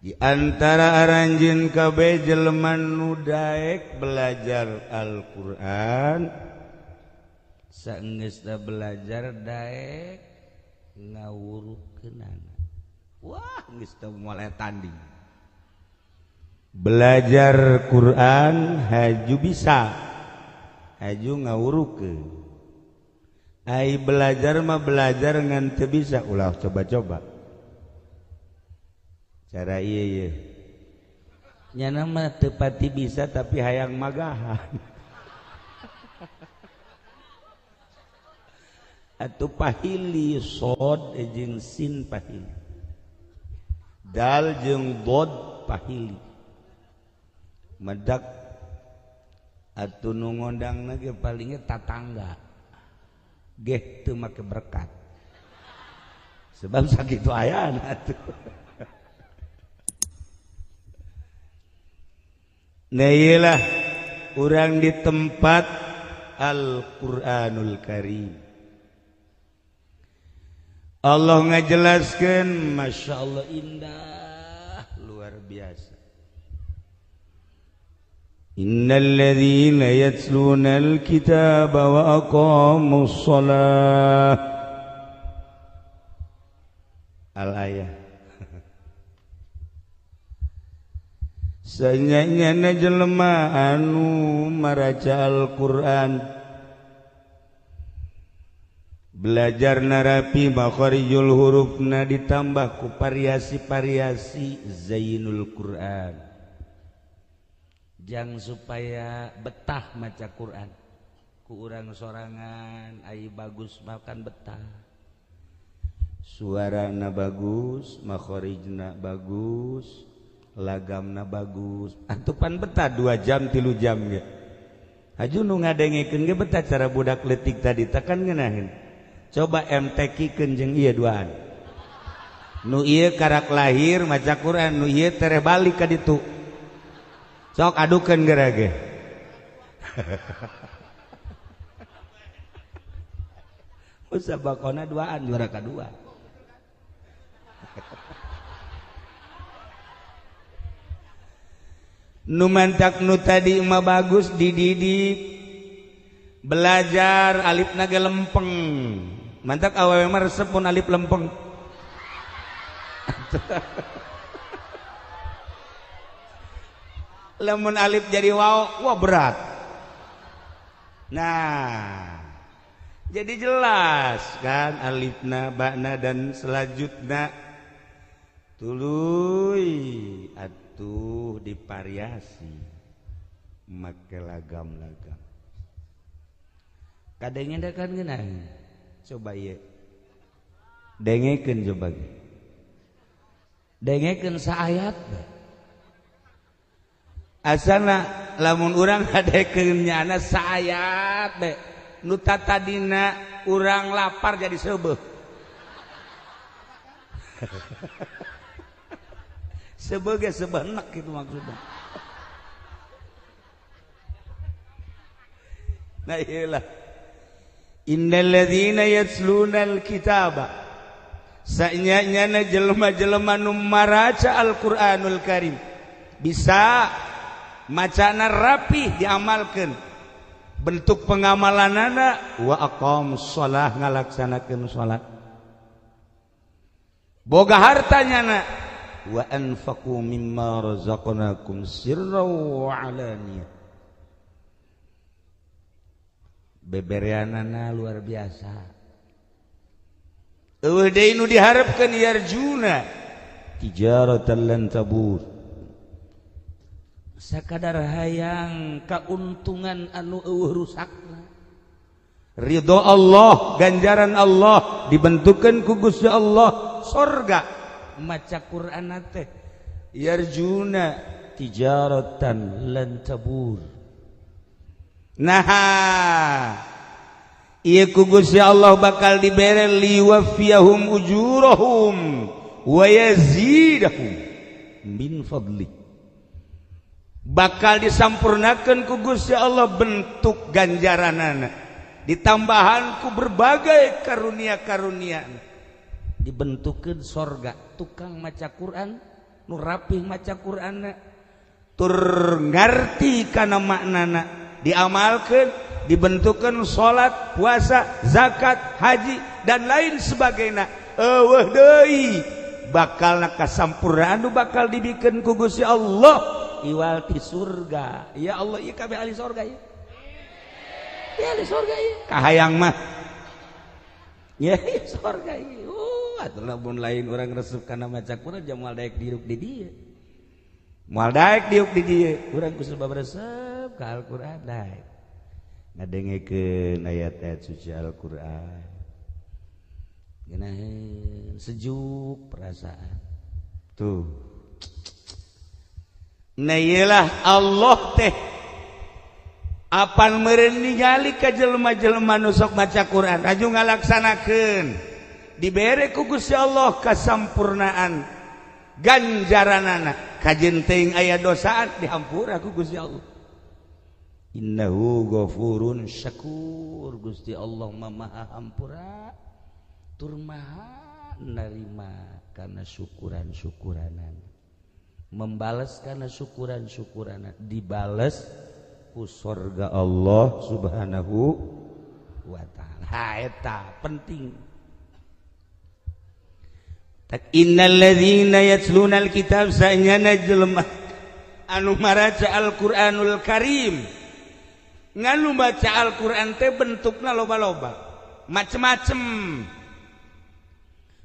Di antara aranjeun kabeh jelema nu daek belajar Al-Qur'an, saenggeusna belajar daek ngawurukeunana. Wah, geus teu moal tanding. Belajar Quran haju bisa, haju ngawurukeun. Ai belajar mah belajar ngan teu bisa, ulah coba-coba. Cara ieu ye. Nyana mah teu pati bisa tapi hayang magahan. Atuh pahili sod jeung sin pahili. Dal jeung dod pahili. Medak atuh nu ngondangna ge palingnya tatangga. Geh teu make berkat. Sebab sakitu ayana atuh. Nah iyalah urang di tempat Al-Qur'anul Karim. Allah ngajelaskeun, Masya Allah indah luar biasa. Innalladzina yatlunal kitaba wa aqamus shalah. Al-ayah. Sanyanya jelema anu maraca Al-Qur'an, belajar narapi makharijul hurufna ditambah ku variasi-variasi zainul Qur'an. Jang supaya betah maca Qur'an. Ku urang sorangan ai bagus makan betah. Suarana bagus, makharijna bagus, lagamna bagus. Antupan betah 2 jam 3 jam ge. Haju nu ngadengekeun ge betah cara budak leutik tadi tekan ngeunaheun. Coba MTQ-keun jeung ieu duaan. Nu ieu karak lahir maca Quran, nu ieu tereh balik ka ditu. Sok adukeun geura ge. Musabaqona duaan juara kadua. Nu mantak nu tadi mah bagus dididik belajar alifna ge lempeng. Mantak awewe mah resep mun alif lempeng. Lamun alif jadi waw, wah berat. Nah, jadi jelas kan alifna, ba'na dan selanjutnya. Tuluy atuh divariasi make lagam-lagam. Kadangnya kan ngeunah. Coba ieu. Dengekeun coba ge. Dengekeun saayat. Asana lamun urang ngadekeun nyana saayat be. Nu tatadina urang lapar jadi seubeuh. Seubeuh ge sebenek kitu maksudna. Nah iyalah. Innalladzina yatlunal kitaba. Sanyana jelema-jelema nu maraca Al-Qur'anul Karim. Bisa macana rapih diamalkeun. Bentuk pengamalanana wa aqamus shalah ngalaksanakeun salat. Boga hartanyana wa anfaqu mimma razaqnakum sirran wa alaniyah. Bebereanana luar biasa. Eueuh deui nu diharepkeun yarjuna tijaratan lan tabur. Sakadar hayang kauntungan anu eueuh rusakna. Ridho Allah, ganjaran Allah dibentukeun ku Gusti Allah sorga. Maca Qur'an teh yarjuna tijaratan lan tabur. Nah, ieu ku Gusti Allah bakal dibere liwafiyahum ujurahum wa yazidahum min fadli. Bakal disampurnakeun ku Gusti Allah bentuk ganjaranana, ditambahan ku berbagai karunia-karunia. Dibentukeun sorga tukang maca Quran nu rapih maca Qur'anna tur ngarti kana maknana diamalkeun dibentukkeun salat puasa zakat haji dan lain sebagainya eueuh deui bakal kasampurnaan nu bakal dibikeun ku Gusti Allah iwal ti surga. Ya Allah ieu kabeh ahli surga ieu. Ya ahli surga ieu kahayang mah ya surga ieu. Atuh lamun lain urang resep kana maca Quran jam moal daek diuk di dieu. Moal daek diuk di dieu. Urang ku sebab resep ka Al-Qur'an daek. Ngadengekeun ayat-ayat suci Al-Qur'an. Geunaheun sejuk perasaan. Tuh. Nah ieulah Allah teh apan meureun ningali ka jelema-jelema nu sok maca Quran aju ngalaksanakeun. Dibere ku Gusti Allah kasampurnaan ganjaranana kajen teuing aya dosaan dihampura ku Gusti Allah. Innahu ghafurun syakur. Gusti Allah maha hampura tur maha narima kana syukuran-syukuranan, membales kana syukuran-syukuranan, dibales ku sorga Allah Subhanahu wa ta'ala. Ha eta penting. Innal ladzina yatluna alkitab sanyana jelema anu maraca Al-Qur'anul Karim. Nganu baca Al-Qur'an teh bentukna loba-loba, macem-macem.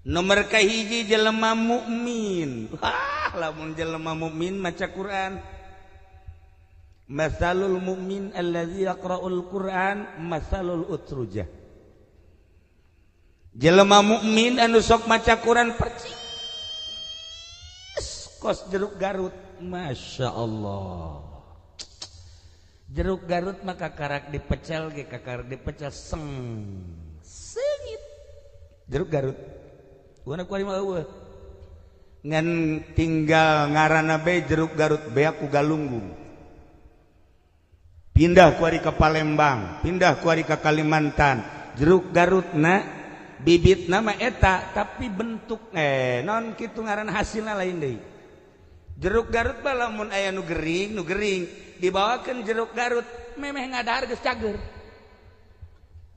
Nomor kahiji jelema mukmin. Wah, lamun jelema mukmin maca Qur'an. Masalul mukmin allazi yaqra'ul Qur'an masalul utrujah. Jelema mukmin anu sok maca Quran percis kos jeruk Garut. Masya Allah. Jeruk Garut maka karak dipecel ge kakarak dipecel seng seungit. Jeruk Garut. Wana kuari mah eueuh. Ngan tinggal ngaranna bae jeruk Garut beak ku galunggung. Pindah kuari ke Palembang, pindah kuari ke Kalimantan. Jeruk Garut na bibit nama eta tapi bentuk non kitu ngaran hasilna lain deui. Jeruk Garut mah lamun aya nu gering dibawakeun jeruk Garut memeh ngadahar geus cager.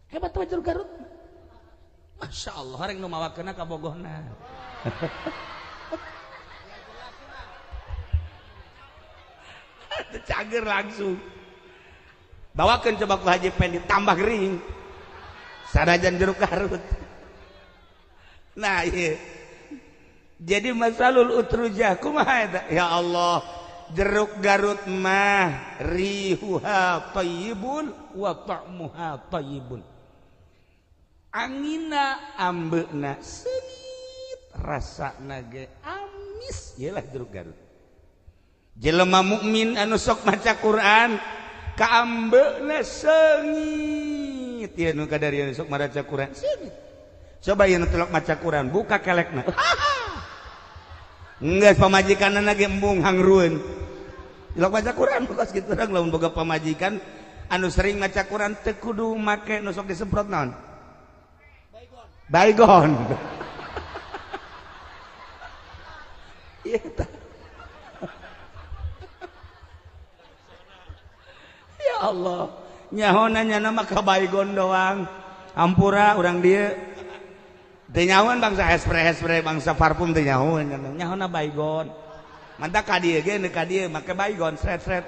Hebat mah jeruk Garut. Masya Allah rek nu mawakeunna ka bogohna. Cager langsung. Bawakeun coba ku Haji Pendi tambah gering. Sanajan jeruk Garut. Nah, iya. Jadi masalul utrujah kumaha eta? Ya Allah, jeruk Garut mah rihuha thayyibun wa ta'muha thayyibun. Angina ambeuna seungit, rasana ge amis. Iyalah jeruk Garut. Jelema mukmin anu sok maca Quran kaambeuna seungit. Ieu nu kadarieu sok maca Quran seungit. Coba ieu nu telok maca Quran buka kelekna. Enggeus pamajikanna ge embung hangrueun. Tilok maca Quran kos kitu urang lamun boga pamajikan anu sering maca Quran teu kudu make nu sok disemprot naon? Baygon. Baygon. Ieu tah. Ya Allah, nyahona nyana mah ka baygon doang. Hampura urang dieu. Teu nyahoan bangsa hespre-hespre bangsa parfum teu nyahoan nyahona baygon. Mantap ka dieu ge ka dieu make baygon sret-sret.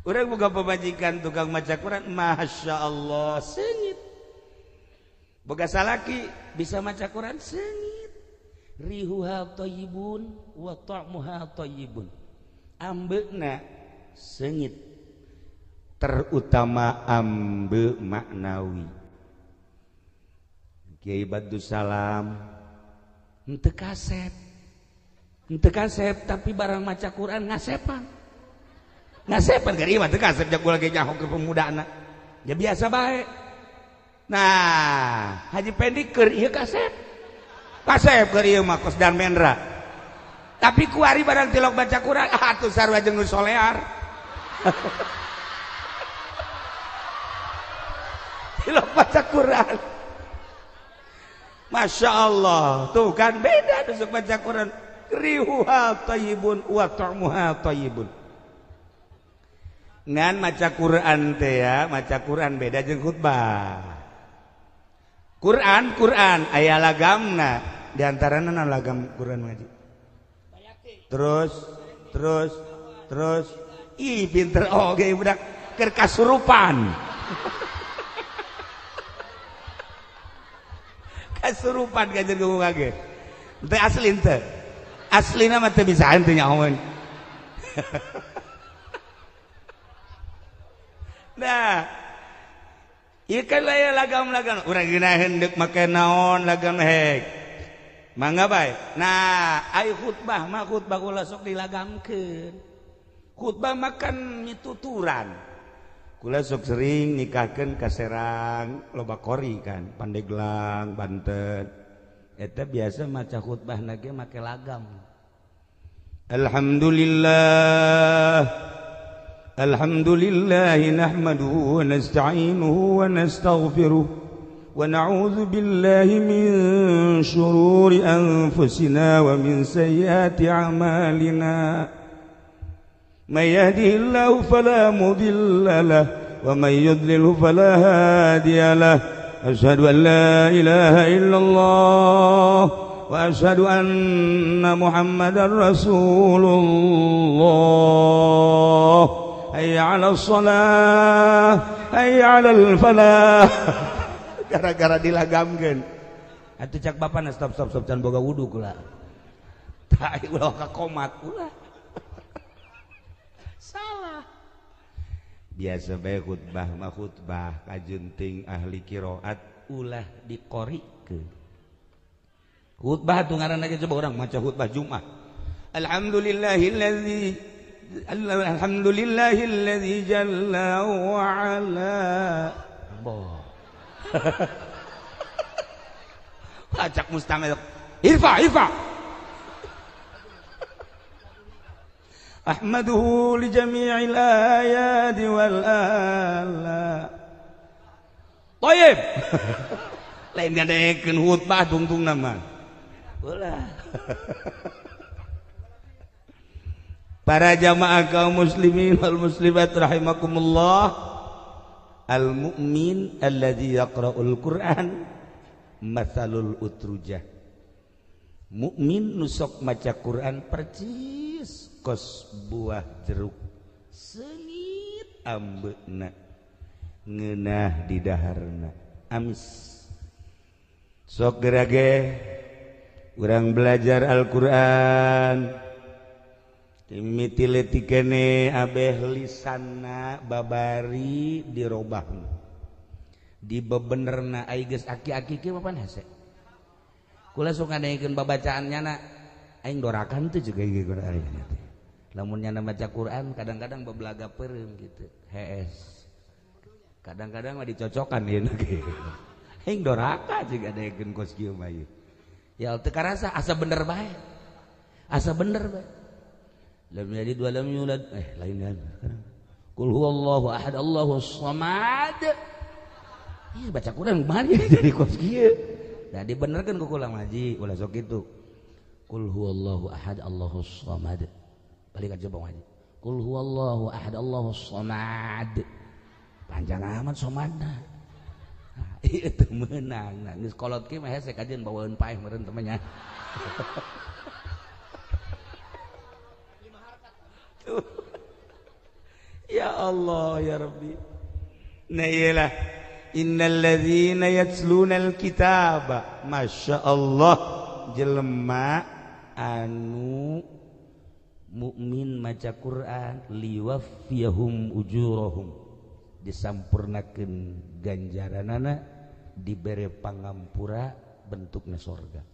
Urang boga pamajikan tukang maca Quran, Masya Allah seungit. Boga salaki bisa maca Quran seungit. Rihuha thayyibun wa ta'muha thayyibun. Ambeuna seungit. Terutama ambe maknawi. Kiai Badussalam henteu kasep. Henteu kasep tapi barang maca Quran ngasepan. Ngasepan keur ieu mah teu kasep jak lagi nyaho ke pemudana. Ya biasa bae. Nah, Haji Pendi keur ieu kasep. Kasep keur ieu mah kos dan mendra. Tapi kuari barang tilok baca Quran atuh sarua jeung nu solear. Tilok baca Quran. Masya Allah, tuh kan beda besok baca Quran. Rihuha thayyibun wa ta'muha thayyibun. Ngan maca Quran teh ya, maca Quran beda jeung khutbah. Quran Quran aya lagamna, di antarana naon lagam Quran ngaji. Terus terus terus ih pinter oge budak keur kasurupan. Kasurupan kajen ngomong kage. Teu asli teu. Aslina mah teu bisa teu nyahoeun. Nah, ieu kan aya lagam-lagam urang geunaheun deuk make naon lagam hek. Mangga bae. Nah, ai khutbah mah khutbah kula sok dilagamkeun. Khutbah mah kan mituturan. Kula sok sering nikahkeun ka Serang, loba kori kan, Pandeglang, Banten. Eta biasa maca khutbahna ge make lagam. Alhamdulillah. Alhamdulillah nahmaduhu wa nasta'inuhu wa nastaghfiruh wa na'udzu billahi min syururi anfusina wa min sayyiati a'malina. May yahdihillahu fala mudilla lahu wa may yudlilhu fala hadiya lahu. Asyhadu an la ilaha illallah wa asyhadu anna Muhammadar Rasulullah. Hayya 'alas shalah, hayya 'alal falah. Gara-gara dilagamkeun. Atuh cak bapana stop stop stop can boga wudu kula. Tah ulah ka komat ulah. Salah. Biasa bae khutbah mah khutbah kajunting ahli qiraat ulah dikorikeun. Khutbah tuh ngaranna ge coba urang maca khutbah Jumat. Alhamdulillahillazi alhamdulillahilladzi jalla wa ala. Boh. Acak mustamil. Irfa irfa. Ahmaduhu li jami'il ayati wal ala. Thayyib. Lain ngadekeun khutbah tungtungna mah. Ulah. Para jamaah kaum muslimin wal muslimat rahimakumullah. Al mu'min alladzi yaqra'ul Qur'an matsalul utrujah. Mukmin nu sok maca Quran percis kos buah jeruk, seungit ambeuna, ngeunah di daharna, amis. Sok gerage urang belajar Al-Qur'an. Mimiti leutik kene abeh lisanna babari dirobahna, dibebenerna. Ai geus aki-aki kieu papan hese. Kula sok ngadengekeun babacaan nyana, aing dorakan teu juga ieu Quran teh. Lamun nyana maca Quran kadang-kadang bebelaga peureum gitu, hees. Kadang-kadang mah dicocokan ieu ge. Aing doraka juga dengekeun kos kieu mah ieu. Ya teu karasa asa bener bae. Asa bener bae. Lam yalid wa lam yulad, lain kan. Qul huwallahu ahad Allahus samad. Ih baca Quran kumaha jadi kos kieu. Nah dibenerkeun ku kula ngaji ulah sok kitu. Qul huwallahu ahad Allahus samad. Balik aja bang ngaji. Qul huwallahu ahad Allahus samad. Panjang amat somadna. Nah, ieu teu meunang. Nah geus kolot kieu mah hese kajeun bawaeun paeh meureun temannya. Ya Allah ya Rabbi. Nah iyalah innal ladzina yatluna alkitaba, masya Allah jelema anu mukmin maca Quran liwaffiyahum ujurahum, disampurnakeun ganjaranana, dibere pangampura bentukna sorga.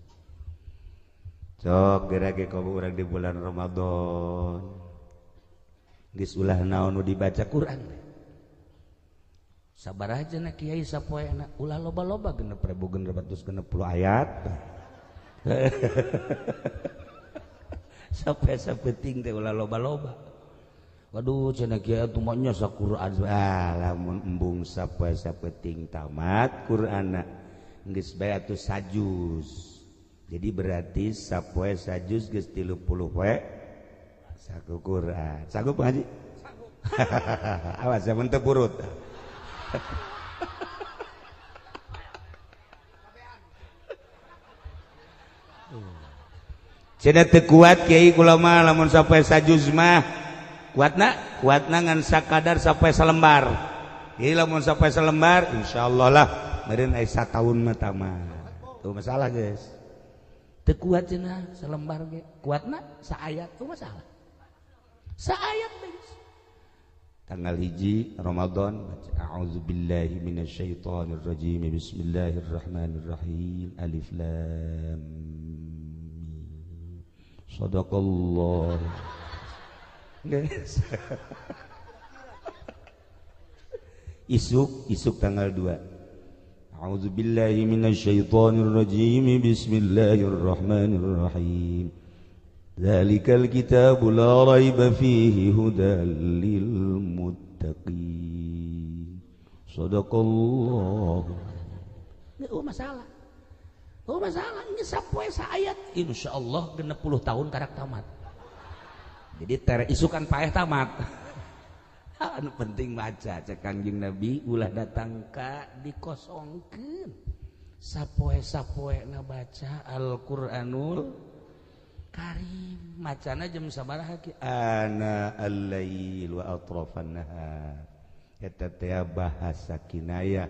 Sok gerage komo urang di bulan Ramadan geus ulah naon nu dibaca Quran. Sabar aja na kiai sapoena ulah loba-loba 6.660 ayat. Sampai sapenting teh ulah loba-loba. Waduh cenah kiai atuh mah nya saquran. Ah lamun embung sapoe sapenting tamat Qur'anna Geus bae atuh sajuz. Jadi berarti sapoe sajuz geus 30 poe saku Quran. Sanggup ngaji? Sanggup. Awas ya teu purut. Cenah teu kuat kiai kula mah lamun sapoe sajuz mah. Kuatna? Kuatna ngan sakadar sapoe salembar. Jadi lamun sapoe salembar insyaallah lah meureun aya sataun mah tamat. Tuh masalah guys. Teu kuat cenah salembar ge. Kuatna saayat tuh masalah. Saayat guys. Tanggal 1 Ramadan baca a'udzubillahi minasyaitonir rajim bismillahirrahmanirrahim alif lam mim sadaqallah. Guys. Isuk isuk tanggal 2 a'udzubillahi minasyaitonir rajim bismillahirrahmanirrahim dzalikal kitabu la raiba fihi hudal lil muttaqin sadaqallah. Oh masalah. Oh masalah ini sapoe saayat insyaallah 60 tahun karak tamat. Jadi tere isukan paeh tamat. Anu penting maca cek Kangjeng Nabi ulah datang ka dikosongkeun. Sapoe-sapoe na baca Al-Qur'anul Karim. Macana jam sabaraha ki? Ana al-lail wa atrafan nahar. Eta teh bahasa kinayah.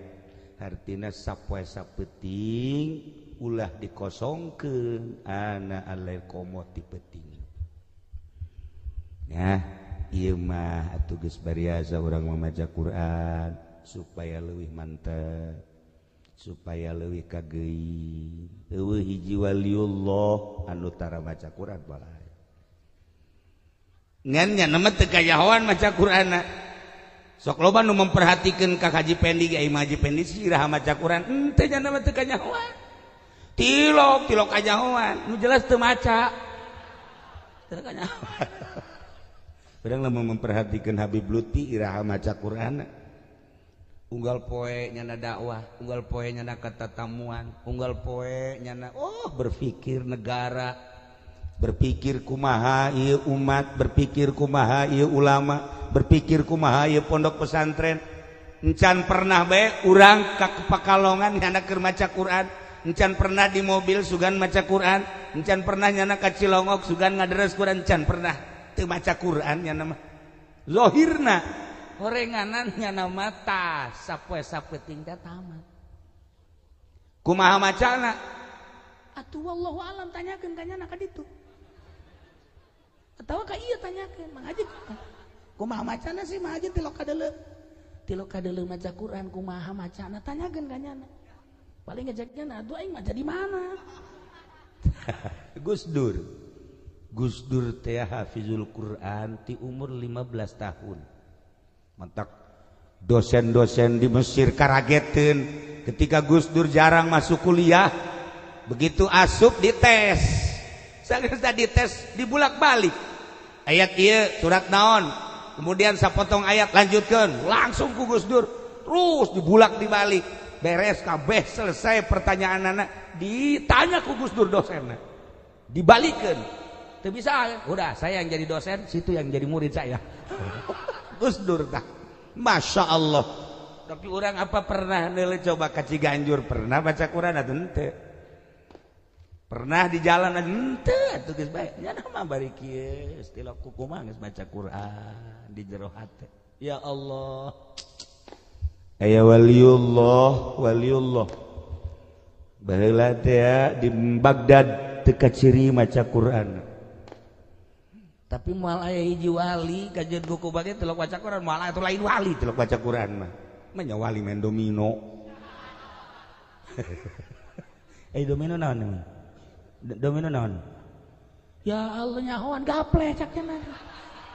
Artina sapoe sapeting ulah dikosongkeun ana al-lail komo ti peuting. Nah, ieu mah atuh geus bariasa urang mamaca Quran supaya leuwih mantep, supaya leuwih kageui. Eueuh hiji waliullah anu tara maca Quran balai. Ngan nya mah teu kayahoan maca Quranna. Sok loba nu memperhatikeun ka Haji Pendi ge ai Haji Pendi sirah maca Quran, henteu nya mah teu kanyahoan. Tilok tilok kanyahoan, nu jelas teu maca. Teu kanyahoan. Urang lamun memperhatikan Habib Lutfi iraha maca Quran. Unggal poe nyana dakwah, unggal poe nyana ketetamuan, unggal poe nyana oh berpikir negara, berpikir kumaha ieu umat, berpikir kumaha ieu ulama, berpikir kumaha ieu pondok pesantren. Encan pernah bae urang ka Pekalongan nyana keur maca Quran, encan pernah di mobil sugan maca Quran, encan pernah nyana ka Cilongok sugan ngaderes Quran, encan pernah teu maca Quran nyana mah. Zahirna horenganan nyana mah tah sapoe sapeting teh tamat. Kumaha macana? Atuh wallahu alam tanyakeun ka nyana ka ditu. Atawa ka ieu tanyakeun, Mang Haji. Kumaha macana sih Mang Haji tilok kadeuleu. Tilok kadeuleu maca Quran kumaha macana tanyakeun ka nyana. Paling ngejek nyana atuh aing maca di mana? Gus Dur. Gus Dur teh hafizul Quran ti umur 15 tahun. Mantak dosen-dosen di Mesir karageteun ketika Gus Dur jarang masuk kuliah, begitu asup dites. Sageus dites dibulak-balik. Ayat ieu surat naon? Kemudian sapotong ayat lanjutkeun, langsung ku Gus Dur terus dibulak dibalik. Beres kabeh selesai pertanyaanana ditanya ku Gus Dur dosenna. Dibalikeun. Teu bisa, udah saya yang jadi dosen, situ yang jadi murid saya. Gus Dur tah. Masya Allah. Tapi orang apa pernah nilai coba ka Ciganjur pernah baca Quran atuh henteu. Pernah di jalan henteu atuh geus bae. Nya mah bari kieu istilah kumaha geus baca Quran di jero hate. Ya Allah. Aya waliullah, waliullah. Baheula teh di Baghdad teu kaciri maca Quran. Tapi moal aya hiji wali kajeun buku bage tilok baca Quran moal aya lain wali tilok baca Quran mah. Mah wali main domino. Eh domino naon? Domino naon? Ya Allah nyahoan gaple cak cenah.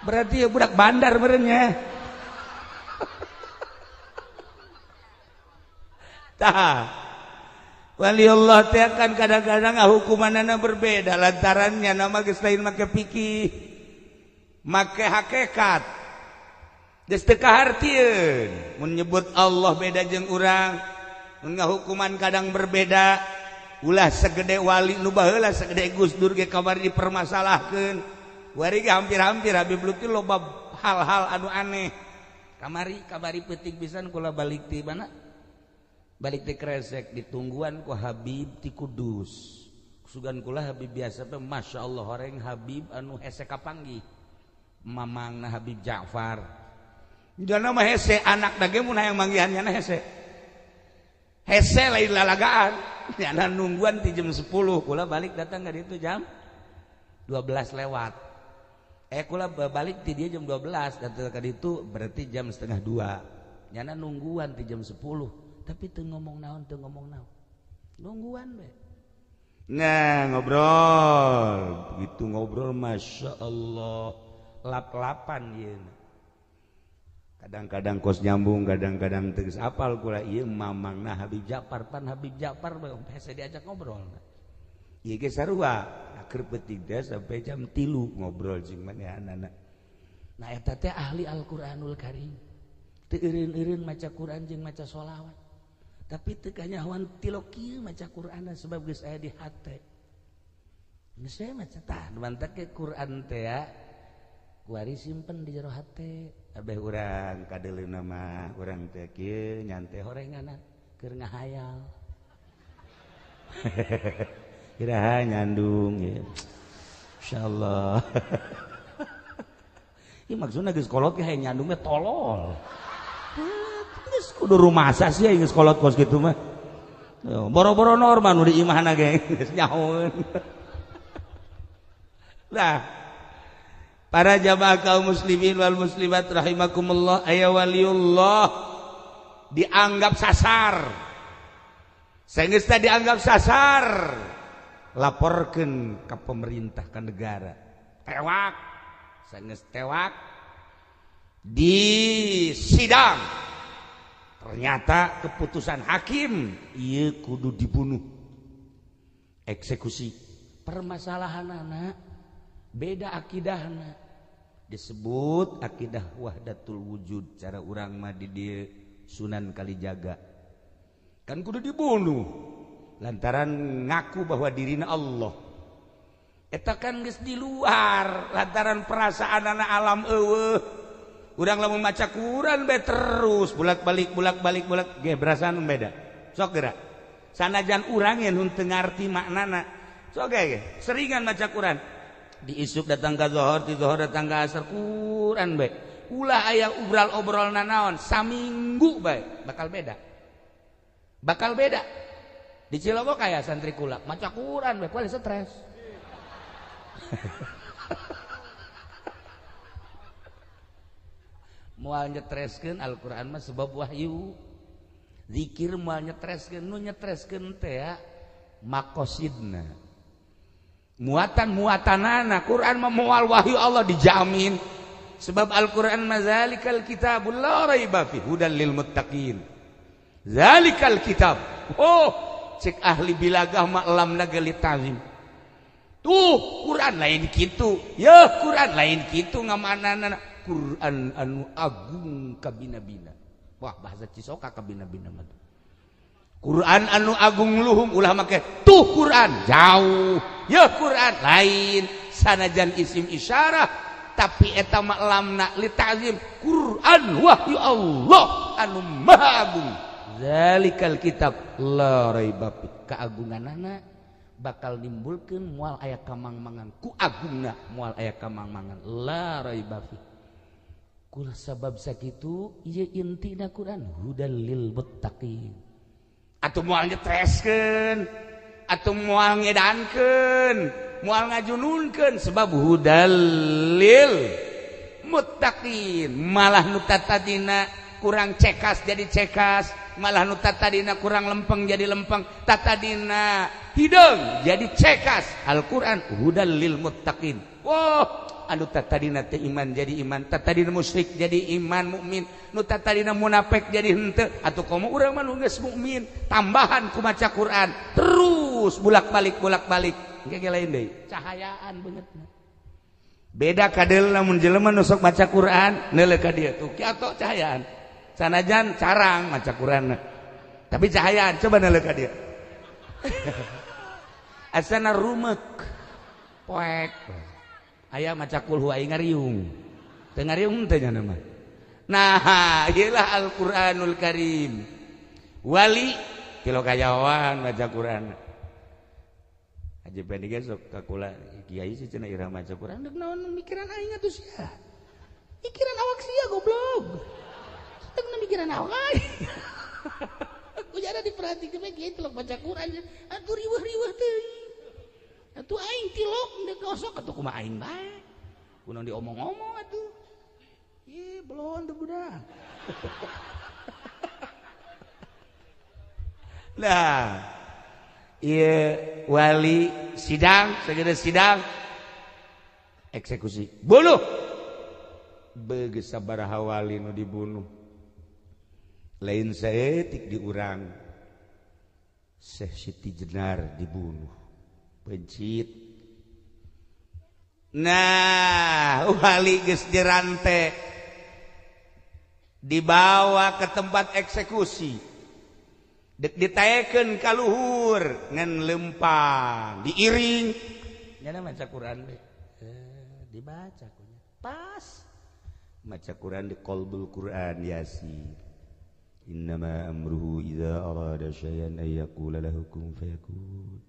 Berarti ya budak bandar meureun nya. Tah. Waliullah teh kan kadang-kadang hukumanana berbeda lantarannya nama geus lain make pikir. Make hakikat geus teu kahartieun mun nyebut Allah beda jeung urang Mun ngahukuman kadang berbeda. Ulah segede wali nu baheula, segede Gus Dur ge kamari dipermasalahkeun. Kuari ge hampir-hampir Habib Lutfi loba hal-hal anu aneh. Kamari kamari peuting pisan kula balik ti mana? Balik ti Kresek, ditungguan ku Habib ti Kudus. Sugan kula Habib biasa teh, Masya Allah, horeng Habib anu hese kapanggih. Mamangna Habib Ja'far. Jana mah hese anak dage mun hayang manggihan nyana hese. Hese lain lalagaan. Nyana nungguan ti jam 10, kula balik datang ka ditu jam 12 lewat. Kula balik ti dia jam 12 datang ka ditu berarti jam setengah dua. Nyana nungguan ti jam 10, tapi teu ngomong naon, teu ngomong naon. Nungguan be. Nah, ngobrol, begitu ngobrol Masya Allah, lap-lapan ieu. Kadang-kadang kos nyambung, kadang-kadang tegas apal kula ieu mamangna Habib Ja'far, pan Habib Ja'far hese diajak ngobrol. Ieu ge sarua, akhir peuting teh sampai jam 3 ngobrol jeung manehanana. Nah, eta teh ahli Al-Qur'anul Karim. Teu eureun-eureun maca Quran jeung maca sholawat. Tapi teu kanyahoan tilok kieu maca Qur'anna sebab geus aya di hate. Geus we maca tah, mantak ke Quran teh ya. Kuari simpen di jero hate. Abeh urang kadeuleuna mah urang teh kieu nyante horenganan keur ngahayal. Iraha nyandung ya. Insyaallah. Ieu maksudna geus kolot ge hayang nyandung mah tolol. Geus kudu rumasa sih geus kolot kos kitu mah. Boro-boro normal nu di imahna ge geus nyahoeun. Nah, para jamaah kaum muslimin wal muslimat rahimakumullah, aya waliullah dianggap sasar. Saenggeus dianggap sasar, laporkeun ka pemerintah, ka negara. Tewak, saenggeus tewak di sidang. Ternyata keputusan hakim ieu kudu dibunuh. Eksekusi. Permasalahanana beda akidahna. Disebut akidah wahdatul wujud, cara urang mah di dieu Sunan Kalijaga. Kan kudu dibunuh lantaran ngaku bahwa dirina Allah. Eta kan geus di luar lantaran perasaanana alam eueuh. Urang lamun maca Quran bae terus bolak-balik bolak-balik bolak ge perasaan beda. Sok geura. Sanajan urang yen teu ngarti maknana. Sok ge seringan maca Quran. Di isuk datang ka zuhur, di zuhur datang ka asar, Quran bae. Ulah aya obral-obrol nanaon, saminggu bae bakal beda. Bakal beda. Di Cilogo kaya santri kula maca Quran bae kuali stres. Moal nyetreskeun Al-Qur'an mah sebab wahyu. Zikir moal nyetreskeun, nu nyetreskeun teh ya makosidna. Muatan-muatanana Quran mah moal wahyu Allah dijamin. Sebab Al-Qur'an mah zalikal kitabul la raiba fi hudal lil muttaqin. Zalikal kitab. Oh, cek ahli bilagah mah lamna geuli ta'zim. Tuh Quran lain kitu. Ya Quran lain kitu ngamanana. Quran anu agung kabina-bina. Wah, bahasa Cisoka kabina-bina mah. Quran anu agung luhung ulah make tuh Quran jauh. Ya Quran lain sanajan isim isyarah tapi eta mah lamna li ta'zim. Quran wahyu Allah anu maha agung. Zalikal kitab la raiba fi. Keagunganana bakal nimbulkeun moal aya kamang-mangan ku agungna moal aya kamang-mangan la raiba fi. Kul sabab sakitu ieu intina Quran hudal lil muttaqin. Atuh moal nyetreskeun, atuh moal ngedankeun, moal ngajununkeun sebab hudal lil muttaqin. Malah nu tatadina kurang cekas jadi cekas, malah nu tatadina kurang lempeng jadi lempeng, tatadina hideung jadi cekas. Al-Quran hudal lil muttaqin. Wah, anu tatadina teh iman jadi iman, tatadina musyrik jadi iman mukmin, nu tatadina munafik jadi henteu. Atuh komo urang mah nu geus mukmin, tambahan ku maca Quran terus bolak-balik bolak-balik. Engke lain deui, cahayaan beungeutna. Beda kadeulna mun jelema nu sok maca Quran neuleuh ka dieu tuh kieu atuh cahayaan. Sanajan carang maca Quranna. Tapi cahayaan coba naleuh ka dia. Asana rumek. Poek. Aya maca kulhu aing ngariung. Teu ngariung teh nya mah. Nah, ieu lah Al-Qur'anul Karim. Wali kilo kajawan maca Quran. Haji Pendi ge sok ka kula kiai sih cenah irah maca Quran deuk naon mikiran aing atuh sia. Mikiran awak sia goblok. Deuk mikiran awak aing. Ku jada diperhatikeun we kiai tilok baca Quran atuh riweuh-riweuh teuing. Atuh aing tilok deuk gosok atuh kumaha aing bae. Kunaon diomong-omong atuh. Ih, belon teu budak. Nah, iya wali sidang, segera sidang eksekusi, bunuh. Begeus sabaraha wali nu dibunuh. Lain saeutik diurang. Syekh Siti Jenar dibunuh. Pencit. Nah, wali geus dirante dibawa ke tempat eksekusi. Dek ditaekeun ka luhur ngan lempang diiring nyana maca Quran we dibaca kunya pas maca Quran di qalbul Quran Yasin innama amruhu idza arada syai'an ay yaqula lahu kun fayakun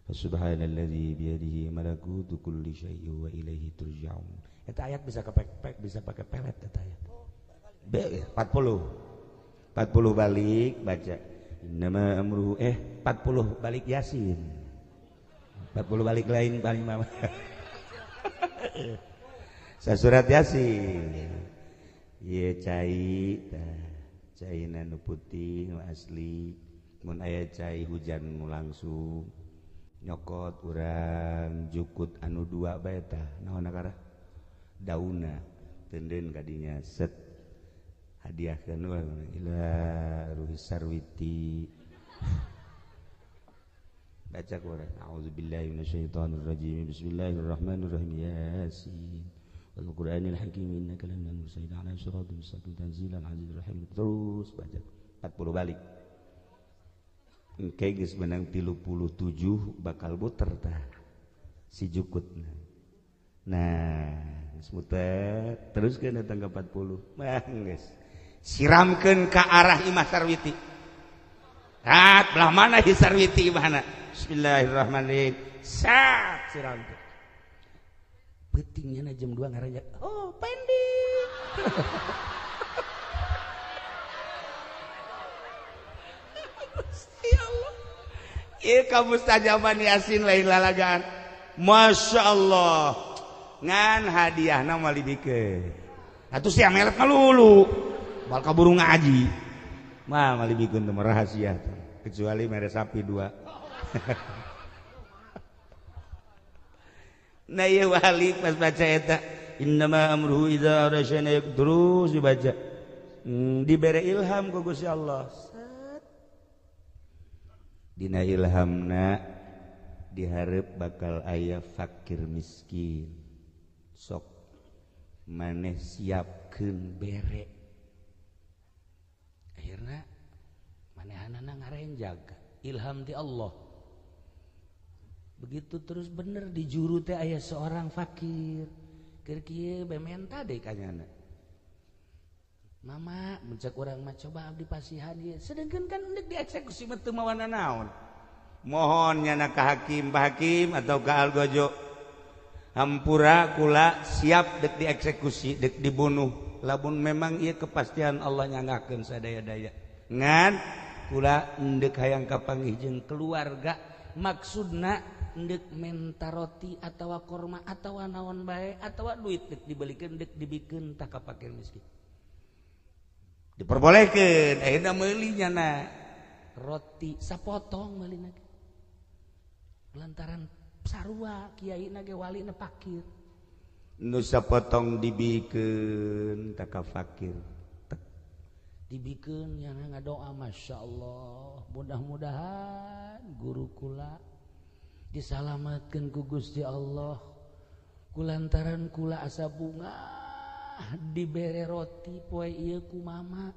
fasubhanalladzi biyadihi malakutu kulli syai'in wa ilaihi turja'un. Eta ayat bisa kepek-pek bisa pakai pelet eta ayat. 40 balik baca innama amruhu 40 balik Yasin 40 balik lain paling mama. Sasurat Yasin ieu cai tah caina nu putih nu asli mun aya cai hujan nu langsung nyokot urang jukut anu dua bae tah naon akara dauna teunden kadinya set hadiahkeun ila ruhi sarwiti baca Quran a'udzubillahi minasyaitonir rajim bismillahirrahmanirrahim yasin wal qur'anil hakim innaka laminal mursalin ala siratal mustaqim tanzilal azizir rahim terus baca 40 balik engke geus menang 37 bakal muter tah si jukutna. Nah geus muter teruskeun datang ke 40 mah geus siramkeun ka arah Imah Sarwiti. Rat belah mana hi Sarwiti imahna? Bismillahirrahmanirrahim. Sat siramkeun. Peutingnya jam 2 ngaranjak. Oh, Pendi. Ya Allah. Ieu kamustajaban Yasin lain lalagaan. Masya Allah. Ngan hadiahna moal dibikeun. Atuh sia melet ngalulu. Bal kaburu ngaji. Mah moal dibikeun teh rahasia kecuali mere sapi 2. Nah ieu wali pas baca eta innama amruhu idza arada syai'an terus dibaca. Dibere ilham ku Gusti Allah. Set. Dina ilhamna dihareup bakal aya fakir miskin. Sok maneh siapkeun bere. Akhirna manehanana ngarenjag ilham ti Allah. Begitu terus bener di juru teh aya seorang fakir. Keur kieu bae menta deui ka nyana. Mama mencek urang mah coba abdi pasihan ieu. Sedengkeun kan endek dieksekusi mah teu mawana naon. Mohon nyana ka hakim, Pak Hakim atau ka Algojo. Hampura kula siap dek dieksekusi, dek dibunuh. Lamun memang ieu kepastian Allah nyangakeun sadaya-daya. Ngan kula endek hayang kapanggih jeung keluarga maksudna endek menta roti atawa korma atawa naon bae atawa duit dek dibelikeun dek dibikeun tah ka fakir miskin. Diperbolehkeun ayeuna meuli nyana roti sapotong meulina. Lantaran sarua kiai na ge walina fakir. Nu sapotong dibikeun tah ka fakir. Dibikeun nyana ngadoa masyaallah mudah-mudahan guru kula disalamatkeun ku Gusti Allah kulantaran kula asa bunga dibere roti poe ieu ku mama.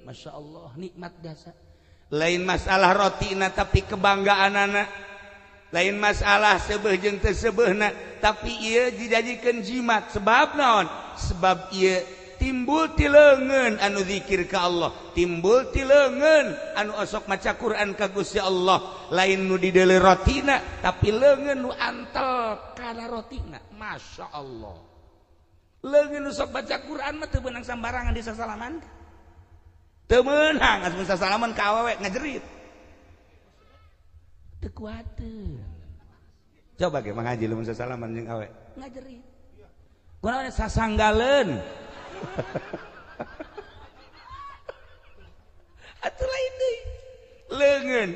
Masya Allah nikmat jasa. Lain masalah rotina tapi kebanggaanana, lain masalah seubeuh jeung teu seubeuhna, tapi ieu dijadikeun jimat. Sebab naon? Sebab ieu timbul ti leungeun anu zikir ka Allah, timbul ti leungeun anu osok maca Quran ka Gusti Allah. Lain nu dideuleu rotina tapi leungeun nu antel kana rotina. Masya Allah, leungeun nu sok baca Quran mah teu beunang sambarangan di sasalaman. Teu meunang asup sasalaman ka awewe ngajerit. Teu kuateun. Coba ge Mang Haji lamun sasalaman jeung awe ngajerit. Kunaon sasanggaleun. Atuh lain deui. Leungeun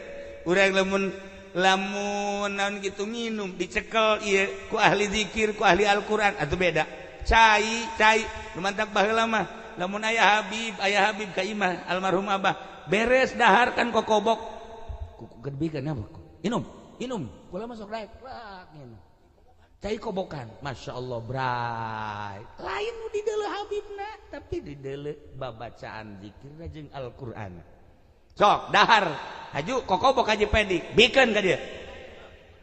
urang lamun lamun naon kitu minum dicekel ieu ku ahli zikir ku ahli Al-Qur'an atuh beda. Cai cai nu mantak baheula mah lamun aya Habib ka imah almarhum abah beres dahar kan kokobok kuku gedebikeun apa inum inum kula masuk daek rak minum cai kobokan. Masya Allah bray, lain nu dideuleu Habibna tapi dideuleu babacaan zikirna jeung Al-Qur'an. Sok dahar haju kokobok haji Pedi bikeun ka dieu.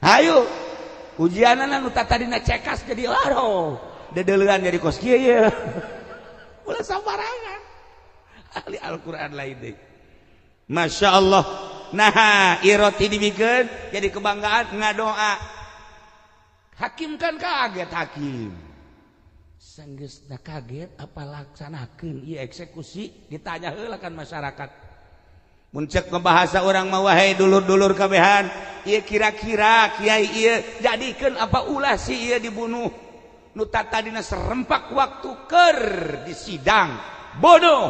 Hayu ujianana nu tadina cekas jadi aduh dedeleuan jadi kos kieu ye. Ulah sambarangan ahli Al-Qur'an lain deui. Masya Allah. Nah iroti dibikeun jadi kebanggaan ngadoa. Hakim kan kaget hakim. Sanggeusna kaget apa laksanakeun ieu eksekusi ditanya heula kan masyarakat. Mun cek ngebahasa urang mah wahai dulur-dulur kabehan, ieu kira-kira kiai ieu jadikeun apa ulah si ieu dibunuh. Nu tadina serempak waktu keur di sidang bunuh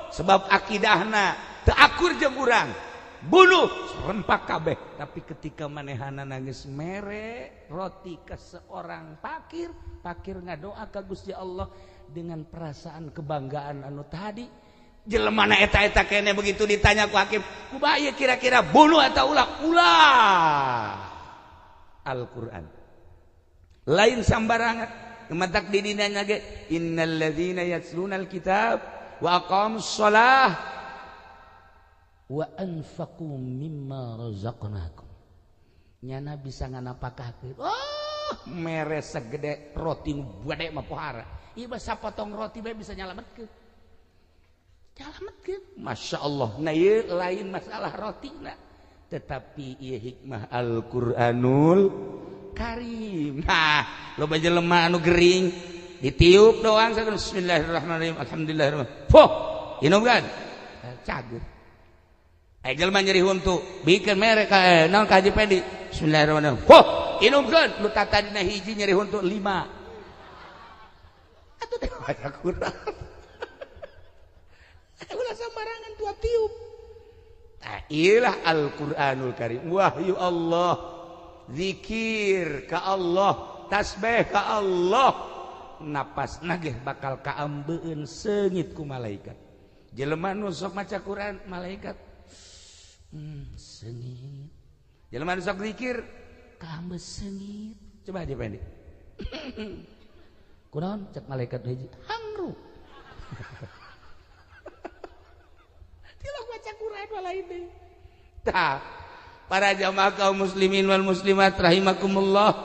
sebab akidahna teu akur jeung urang. Bunuh serempak kabeh. Tapi ketika manehana nangis mere roti ke seorang pakir, pakir ngadoa ka Gusti Allah dengan perasaan kebanggaan anu tadi. Jelema na eta-eta kene begitu ditanya ku hakim, kumaha ieu kira-kira bunuh atau ulah? Ulah. Al-Qur'an. Lain sambarangan. Matak di dinanya ge innal ladzina yatlunal kitab wa aqamus shalah wa anfaqu mimma razaqnakum. Nyana bisa nganapakahkeun. Oh, mere segede roti nu gede mah pohara. Ieu mah sapotong roti bae bisa nyalametkeun. Nyalametkeun. Masya Allah. Nah ieu lain masalah rotina, tetapi ieu hikmah Al-Qur'anul Karim. Nah, loba jelema anu gering ditiup doang bismillahirrahmanirrahim alhamdulillahirrahmanirrahim. Fuh, inum kan? Cager. Aya jelema nyeri huntu, bikeun mere ka naon ka Haji Pedi. Bismillahirrahmanirrahim. Fuh, inumkeun. Nu tatadina hiji nyeri huntu 5. Atuh teh baca Quran. Ulah sambarangan tua tiup. Tah ieulah Al-Qur'anul Karim. Wahyu Allah. Zikir ka Allah, tasbih ka Allah. Napas nagih bakal kaambeun seungit ku malaikat. Jelema nu sok maca Quran, malaikat sengit. Jelema nu sok zikir kaambe sengit. Coba aja pendek. Kunaon cek malaikat hiji hangru. Tilok maca Quran lain deui. Tah, para jamaah kaum muslimin wal muslimat rahimakumullah,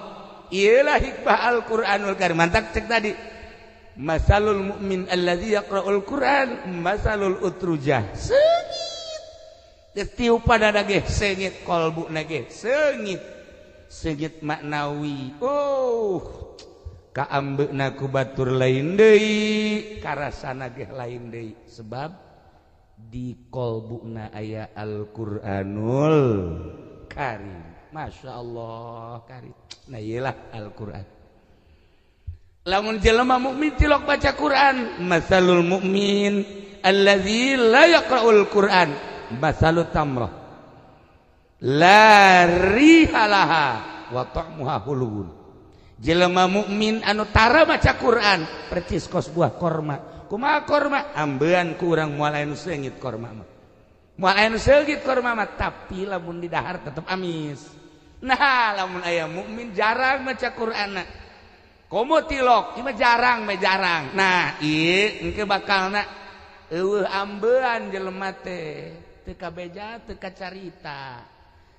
iyalah hikmah Al-Qur'anul Karim. Mantak cek tadi masalul mu'min allazi yaqra'ul Qur'an masalul utrujah. Sengit. Tiup pada nage sengit kolbu nage sengit. Sengit maknawi. Oh, kaambeuna ku batur lain deui, karasana ge lain deui. Sebab di kolbuna aya Al-Qur'anul Karim. Masya Allah Karim. Nah iyalah Al-Qur'an. Lamun jelema mukmin tilok baca Quran, masalul mukmin allazi la yaqra'ul Quran masalut tamrah la rihalaha wa ta'muha hulun. Jelema mukmin anu tara maca Quran percis kos buah korma. Kumaha korma? Ambean ku urang moal aya nu seungit korma mah. Moal aya nu seungit korma mah, tapi lamun didahar tetep amis. Nah, lamun aya mukmin jarang maca Quranna. Komo tilok, ieu mah jarang mah jarang. Nah, ieu engke bakalna eueuh ambean jelema teh. Teu kabeja, teu kacarita.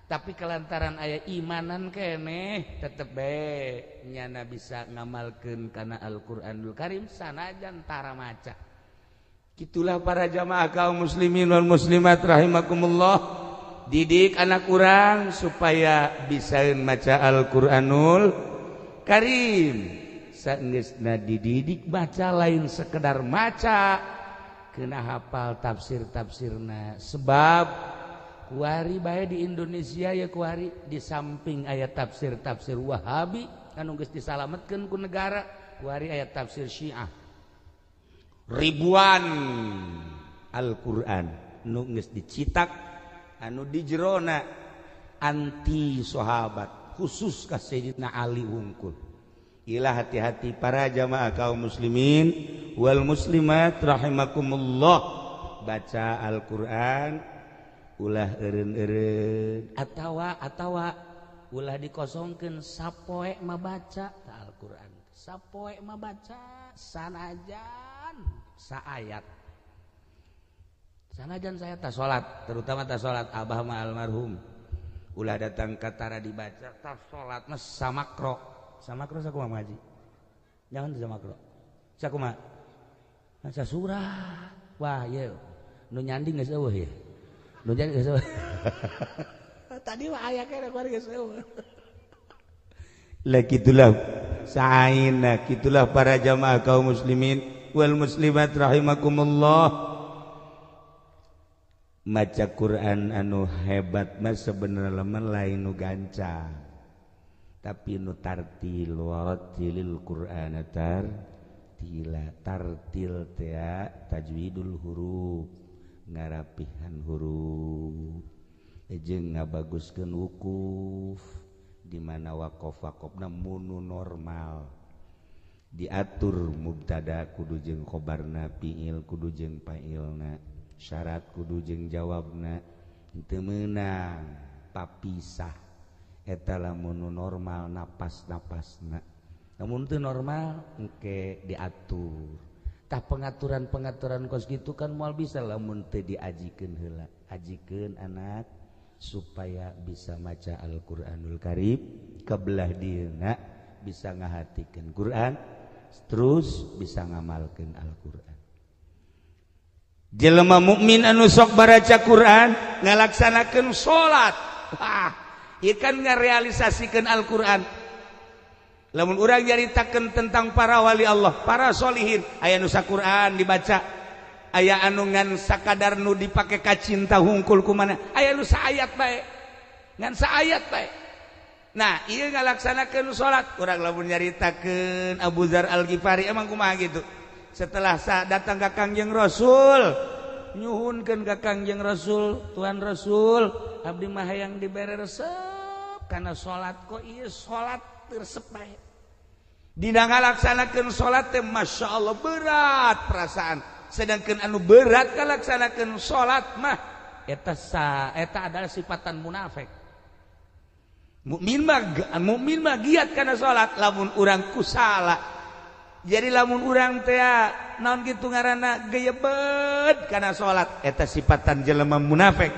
Tapi kelantaran aya imanan keneh tetep bae nyana bisa ngamalkeun kana Al-Qur'anul Karim sanajan tara maca. Gitulah para jamaah kaum muslimin wal muslimat rahimakumullah. Didik anak urang supaya bisa maca Al-Qur'anul Karim. Saenggeusna dididik baca lain sekedar maca, kena hafal tafsir-tafsirna. Sebab kuari bae di Indonesia ya kuari di samping aya tafsir-tafsir Wahabi anu geus disalametkeun ku negara, kuari aya tafsir Syiah. Ribuan Al-Qur'an nu geus dicitak anu di jerona anti sahabat khusus ka Sayyidina Ali wungkul. Ilah hati-hati para jamaah kaum muslimin wal muslimat rahimakumullah. Baca Al-Qur'an ulah eureun-eureun atawa ulah dikosongkeun sapoe mah baca ta Al-Qur'an. Sapoe mah baca sanajan saayat. Sanajan saya tak salat, terutama tak salat abah mah almarhum. Ulah datang ka tara dibaca tak salat mah samakro. Samakro sakumaha ngaji? Jangan samakro. Sakumaha? Maca surah. Wah, ieu nu nyanding geus eueuh ieu. Nu nyanding geus eueuh. Tadi mah aya keneh kuari geus eueuh. Lah kitulah saina, kitulah para jamaah kaum muslimin wal muslimat rahimakumullah. Maca Quran anu hebat mah sebenarnya mah lain nu gancang, tapi nu tartil. Warattilil Qur'ana tartila. Tartil teh tajwidul huruf, ngarapihan huruf jeung ngabaguskeun wukuf di mana waqaf-waqafna munu normal diatur, mubtada kudu jeung khobarna, fiil kudu jeung fa'ilna, syarat kudu jeung jawabna, teu meunang papisah. Eta lamun normal napas-napasna, namun teu normal engke diatur. Tah pengaturan-pengaturan kos gitu kan moal bisa lamun teu diajikeun heula. Ajikeun anak supaya bisa maca Al-Qur'anul Karim, kebelah dieuna bisa ngahatikeun Quran, terus bisa ngamalkeun Al-Qur'an. Jelema mukmin anu sok baraca Quran ngalaksanakeun salat, wah, ieu kan ngarealisasikeun Al-Qur'an. Lamun urang nyaritakeun tentang para wali Allah, para solihin, aya nu saquran dibaca, aya anu ngan sakadar nu dipake kacinta hungkul kumana, aya nu saayat bae, ngan saayat bae. Nah, ieu ngalaksanakeun salat. Urang lamun nyaritakeun Abu Dzar Al-Ghifari emang kumaha gitu. Setelah datang ka Kangjeng Rasul, nyuhunkeun ka Kangjeng Rasul, Tuhan Rasul, abdi mah hayang dibere resep kana salat, kok ieu salat teu resep bae. Dina ngalaksanakeun salat teh Masya Allah berat perasaan. Sedangkan anu berat ngalaksanakeun salat mah eta adalah sifatan munafik. Mukmin mah giat kana salat lamun urang kusala. Jadi lamun urang teh naon kitu ngaranna geyebet kana salat eta sifatan jelema munafik.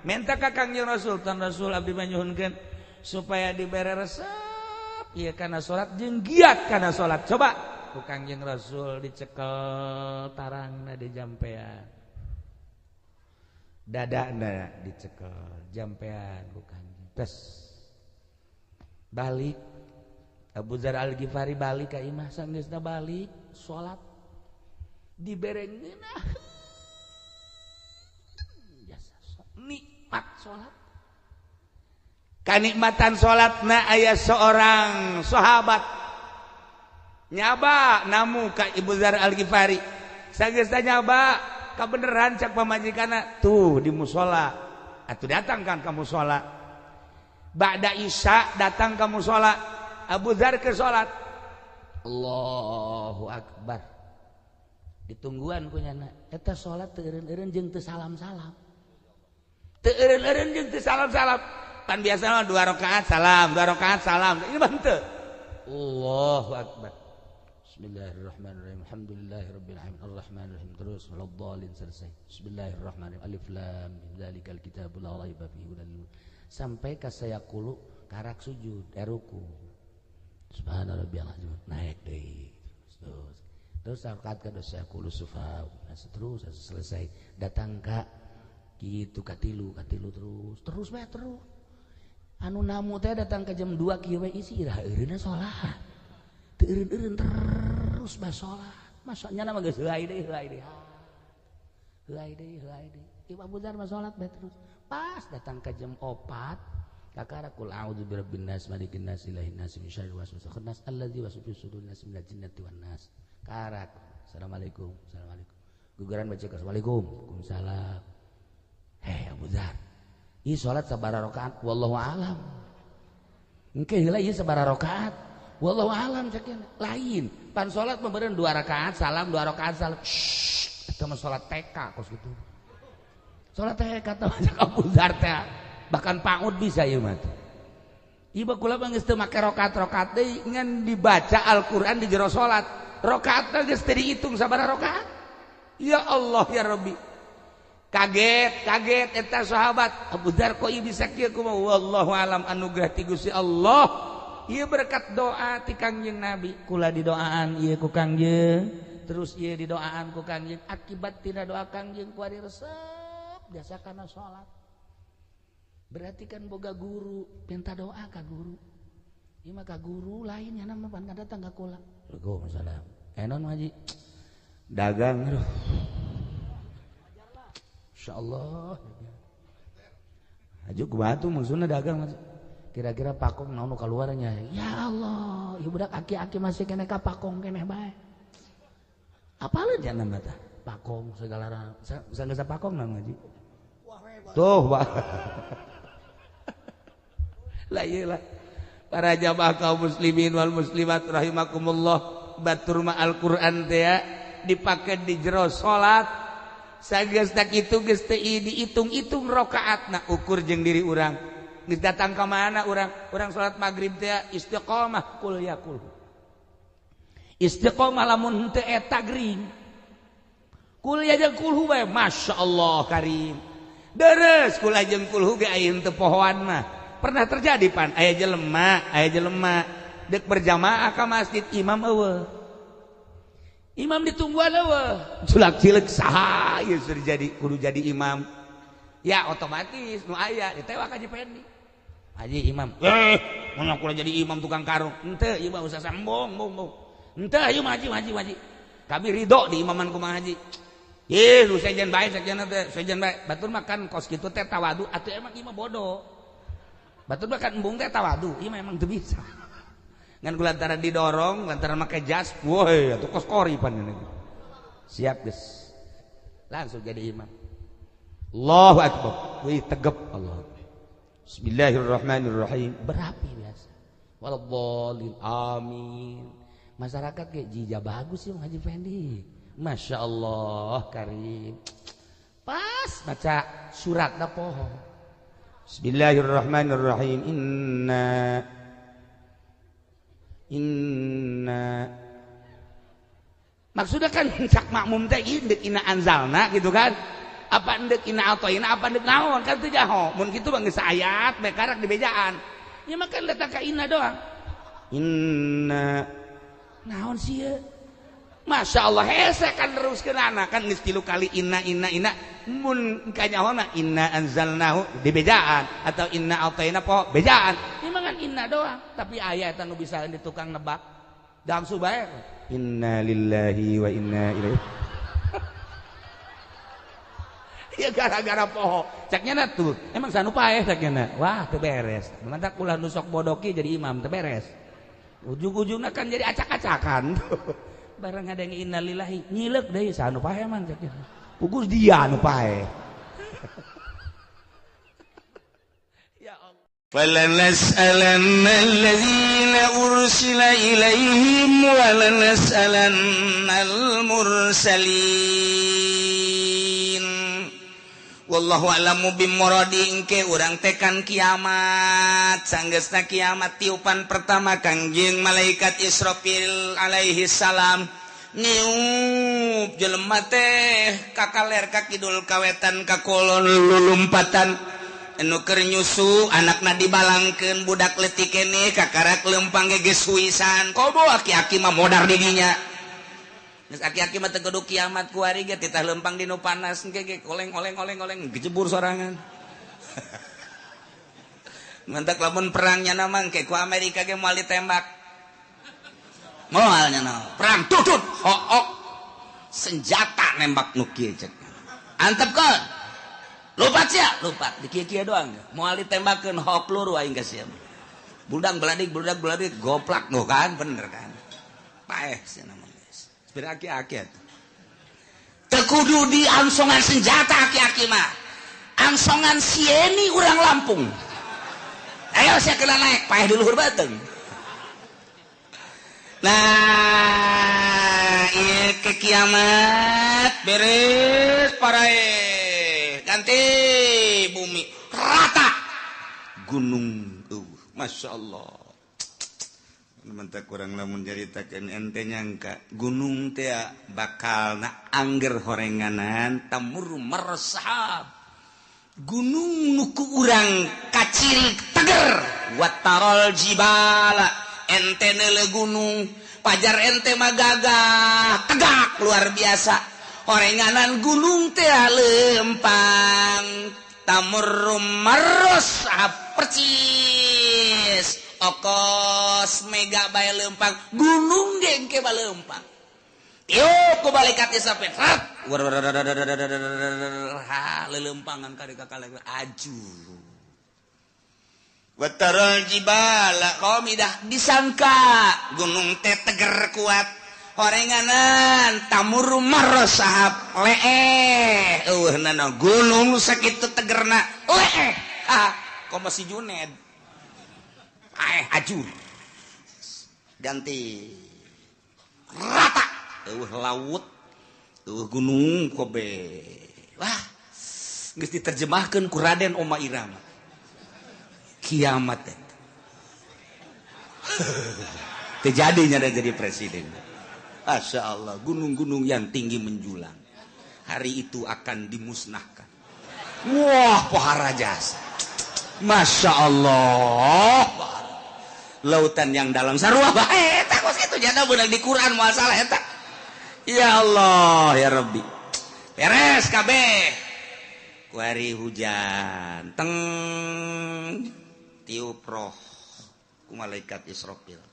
Minta ka Kangjeng Rasul, Tuan Rasul abdi mah nyuhunkeun supaya dibere resep ieu kana salat jeung giat kana salat. Coba ku Kangjeng Rasul dicekel tarangna di jampean. Dadana dicekel jampean ku Kangjeng. Tes balik Abu Dzar Al-Ghifari balik ka imah, sanggeusna balik salat dibere ngeunah jasa nikmat salat. Kanikmatan salatna aya seorang sahabat nyaba namu ka Ibu Dzar Al-Ghifari. Sanggeusna nyaba kabeneran cak pamajikanna tuh di musala. Atuh datang kan ka musala. Ba'da Isya datang ka musala. Abu Dzar ke salat. Allahu Akbar. Ditungguan ku nyana. Eta salat teu eureun-eureun jeung teu salam-salam. Teu eureun-eureun jeung teu salam-salam. Pan biasa mah 2 rakaat salam, 2 rakaat salam. Ini mah henteu. Allahu Akbar. Bismillahirrahmanirrahim. Alhamdulillahirabbil alamin. Arrahmanirrahim. Terus waladdallin selesai. Bismillahirrahmanirrahim. Alif lam mim dzalikal kitabul la raiba fihi hudal. Sampai ka sayaqulu karak sujud, ruku. Subhana rabbiyal azim. Naik deui. Terus. Terus rakaat ka sayaqulu sufa. Terus selesai. Datang ka kitu katilu, katilu terus. Terus bae terus. Anu namu teh datang ke jam 2 kieu we isi iraha eureunna salat. Teu eureun-eureun terus bae salat. Masanya mah geus heulai deui, heulai deui. Heulai deui, heulai deui. Ieu Abu Dzar mah salat bae terus. Pas datang ke jam 4 kakara qul a'udzu birabbin nas malikin nas ilahin nas min syarril waswasil khannas allazi yuwaswisu fi sudurin nas minal jinnati wan nas. Karak. Assalamualaikum. Assalamualaikum. Guguran baca assalamualaikum. Waalaikumsalam. Hei Abu Dzar. Ieu salat sabaraha rakaat wallahu alam. Engke heula ieu sabaraha rakaat wallahu alam cek lain. Pan salat meureun 2 rakaat salam 2 rakaat salam. Shh, eta mah salat TK kos kitu. Salat TK teh cek Abu Dzar teh. Bahkan PAUD bisa ieu mah. Ieu kula mah geus teu make rakaat-rakaat deui ngan dibaca Al-Qur'an di jero salat. Rakaatna geus teu dihitung sabaraha rakaat. Ya Allah ya Rabbi. Kaget, kaget eta sahabat Abu Dzar kok ieu bisa kieu kumaha wallahu alam anugerah ti Gusti Allah. Ieu berkat doa ti Kangjeng Nabi. Kula didoaan ieu ku Kangjeng, terus ieu didoaan ku Kangjeng. Akibat tina doa Kangjeng kuari resep biasa kana salat. Berarti kan boga guru, minta doa ka guru. Ieu mah ka guru lain nya mah pan datang ka kula. Waalaikumsalam. Enon haji dagang aduh. Insyaallah. Haji ku batu maksudna dagang kira-kira pakong naon nu kaluarnya. Ya Allah, ieu budak aki-aki masih keneh ka pakong keneh bae. Apaleun nya nama tah? Pakong segala sanggeus pakong naon haji? Tuh, Pak. Lah ieu lah. Para jamaah kaum muslimin wal muslimat rahimakumullah, batur ma Al-Qur'an teh dipake di jero salat. Sageus tak itu geus teu dihitung-hitung rakaatna ukur jeung diri urang. Geus datang ka mana urang? Urang salat magrib teh istiqomah kul ya kul. Istiqomah lamun henteu eta gering. Kul ya jeung kulhu bae masyaallah karim. Deres kul jeung kulhu ge aya henteu pohoan mah. Pernah terjadi pan aya jelema deuk berjamaah ka masjid imam eueuh. Imam ditungguan eueuh. Culak cileuk saha ieu sudah jadi kudu jadi imam. Ya otomatis nu aya ditewak Haji Pendi. Haji imam. Mun aku jadi imam tukang karung. Henteu ieu mah usah sambung, bung. Henteu ieu mah haji. Kami ridho di imaman kumaha haji. Ih, lu sejen bae sejen teh, sejen bae. Batur mah kan kos kitu teh tawadu atuh emang ieu mah bodoh. Batur mah kan embung teh tawadu, ieu mah emang teu bisa. Ngan ku lantaran didorong, lantaran make jas, woi atuh kos kori pan ini. Siap geus. Langsung jadi imam. Allahu akbar. Wih tegep Allah. Bismillahirrahmanirrahim. Berapi biasa. Waladhdallin amin. Masyarakat kayak jija bagus sih Haji Fendi. Masya Allah karim. Pas baca suratna poho. Bismillahirrahmanirrahim. Inna inna maksudnya kan cak makmum teh indek inna anzalna gitu kan, apa endek inna atoina apa endek naon kan teu jaho mun kitu mah geus ayat bae karak di bejaan ieu mah kan datang ka inna doang inna naon sih ieu Masya Allah hese kan teruskeun anak kan geus 3 kali inna inna inna mun kanyahona inna anzalnahu di bejaan atau inna ataina poho bejaan ieu mah kan inna doang tapi aya eta nu bisa di tukang nebak dangsu bae inna lillahi wa inna ilaihi ya gara-gara poho caknya na tuh emang sanu paeh caknya na wah teu beres mantak ulah nu sok bodoki jadi imam teu beres ujung-ujungna kan jadi acak-acakan barang ada yang innalillahi nyilek deui sanu paeh man caknya pugus dia anu paeh. Ya Allah. فَلَنَسْأَلَنَّ الَّذِينَ أُرْسِلَ إِلَيْهِمْ وَلَنَسْأَلَنَّ الْمُرْسَلِينَ Wallahu a'lamu bimuradi engke urang tekan kiamat. Sanggeusna kiamat tiupan pertama Kangjeng malaikat Israfil alaihi salam niup jelema teh kakaler ka kidul kawetan ka kolon lulumpatan anu keur nyusu anakna dibalangkeun budak leutik keneh kakarak lempang ge geus huisan komo aki-aki mah modar di dinya. Geus aki-aki mah teu kudu kiamat kuari ge titah lempang di nu panas engke ge oleng-oleng oleng-oleng gejebur sorangan. Mantak lamun perangnya mah engke ku Amerika ge moal ditembak. Moal nya perang tutut hook senjata nembak nu kieu cek. Antepkeun. Lupat sia, lupat di kieu-kieu doang. Moal ditembakeun hook peluru aing ka sia. Budak beladik goplak nu kan bener kan. Paeh sia mah. Aki-aki teu kudu di angsongan senjata aki-aki mah angsongan sieni urang Lampung. Ayo saya kena naik paeh di luhur bateng. Nah ieu ke kiamat beres parae ganti bumi rata gunung Masya Allah. Mentak kurang lamun nyaritakeun ente nyangka gunung teh bakal na angger horenganan tamur mersahab gunung nu ku urang kaciri teger watarol jibala ente neule gunung pajar ente mah gagah tegak luar biasa horenganan gunung teh lempang tamur mersahab percis okos mega bae lempang gunung gengke bae lempang tiup ku malaikat sampai rat ha lelempangan ka kakale aju wataral jibala qamidah disangka gunung teh teger kuat horenganan tamur marosahab leeh eueuhnana gunung sakitu tegerna leeh ha komo si Juned ajur ganti rata eueuh laut eueuh gunung kobe wah geus diterjemahkeun ku Raden Oma Irama kiamat eta teu jadinya jadi presiden. Masya Allah gunung-gunung yang tinggi menjulang hari itu akan dimusnahkan. Wah pohara jasa Masya Allah lautan yang dalam sarua bae eta kos kitu jana beunang di Quran moal salah eta. Ya Allah ya Rabbi beres kabeh kuari hujan teng tiup roh ku malaikat Israfil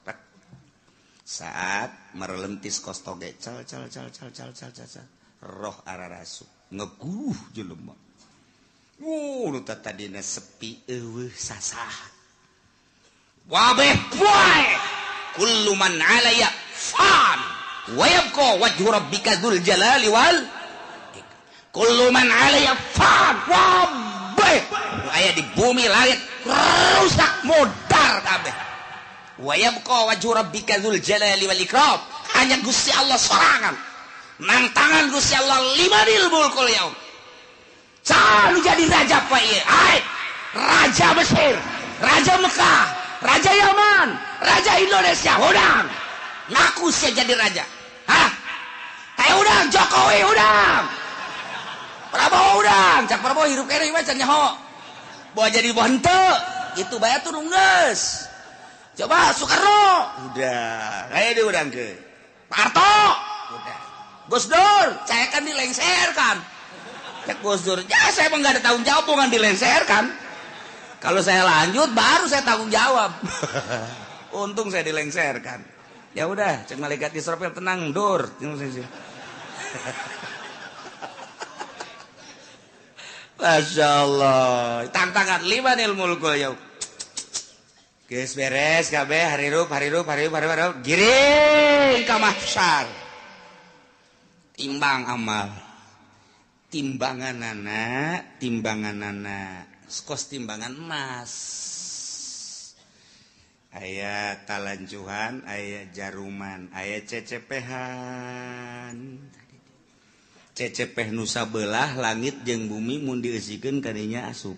saat merelentis kos toge cal cal cal cal cal cal cal roh ararasu ngeguh jelema. Nu tadina sepi eueuh sasah wabeh poe kullu man 'alayya fan wa yabqa wajhu rabbika dzul jalali wal kullu man 'alayya fan wabeh aya di bumi langit rusak modar kabeh wa yabqa wajhu rabbika dzul jalali wal ikram hanya Gusti Allah sorangan nang tangan Gusti Allah limanil mulkul yaum. Selalu jadi raja pak ieu ai raja Mesir, raja Mekah, raja Yaman, raja Indonesia udang ngaku saya jadi raja. Hah? Kayak udang Jokowi udang Prabowo udang cak Prabowo hirup kene mah can nyaho bawa jadi henteu itu bae turun geus coba Soekarno udah aya diudang ke Pak Harto udah Gus Dur saya kan dilengserkan. Cek Gus Dur, ya saya emang gak ada tanggung jawab bukan dilengserkan. Kalau saya lanjut baru saya tanggung jawab. Untung saya dilengserkan. Ya udah, cek malaikat Israfil tenang, Dur. Masya Allah. Tantangan limanil mulkul yaum. Geus beres kabeh harirup harirup harirup harirup giring ka mahsyar. Timbang amal. Timbangan anak, skos timbangan emas. Aya talanjuhan, aya jaruman, aya cecepehan. Cecepeh nu sabelah langit jeung bumi mun dieusikeun kadinya asup.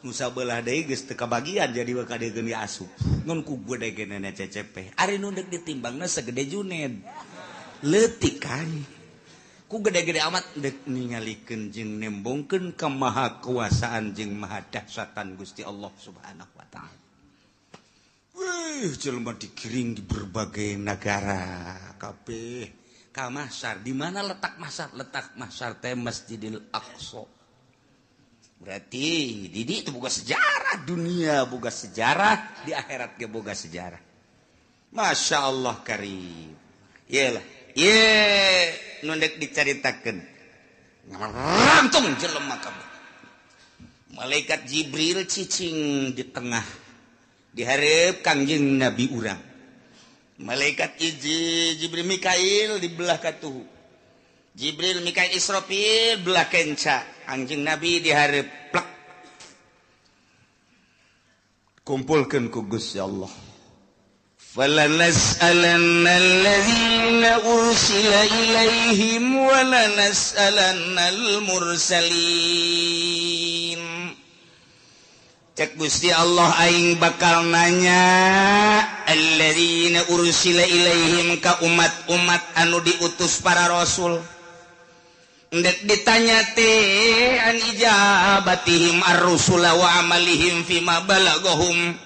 Nu sabelah deui geus teu kabagian jadi we kadiekeun ge asup. Ngan ku gede-gedena cecepeh. Ari nu deuk ditimbangna segede Juned. Leutik kan. Ku gede-gede amat deuk ningalikeun jeung nembongkeun kemahakuasaan jeung maha dahsyatan Gusti Allah Subhanahu wa taala. Wih, jelema digiring di berbagai negara kabeh. Ka Mahsyar, di mana letak Mahsyar? Letak Mahsyar teh Masjidil Aqsa. Berarti di itu boga sejarah dunia, boga sejarah di akhirat ge boga sejarah. Masya Allah karim. Iyalah, ye nu deuk dicaritakeun. Ngarantung jelema kabeh. Malaikat Jibril cicing di tengah di hareup Kangjeng Nabi urang. Malaikat hiji Jibril Mikail di belah katuhu. Jibril Mikail Israfil belah kenca. Anjing Nabi dihareup plek. Kumpulkeun ku Gusti Allah. Falanas'alanna allazina ursila ilaihim wa lanas'alannal mursalin. Cek Gusti Allah aing bakal nanya alladzina ursila ilaihim ka umat-umat anu diutus para rasul. Ndek ditanya teh an ijabatihim ar-rusula wa amalihim fima balagahum,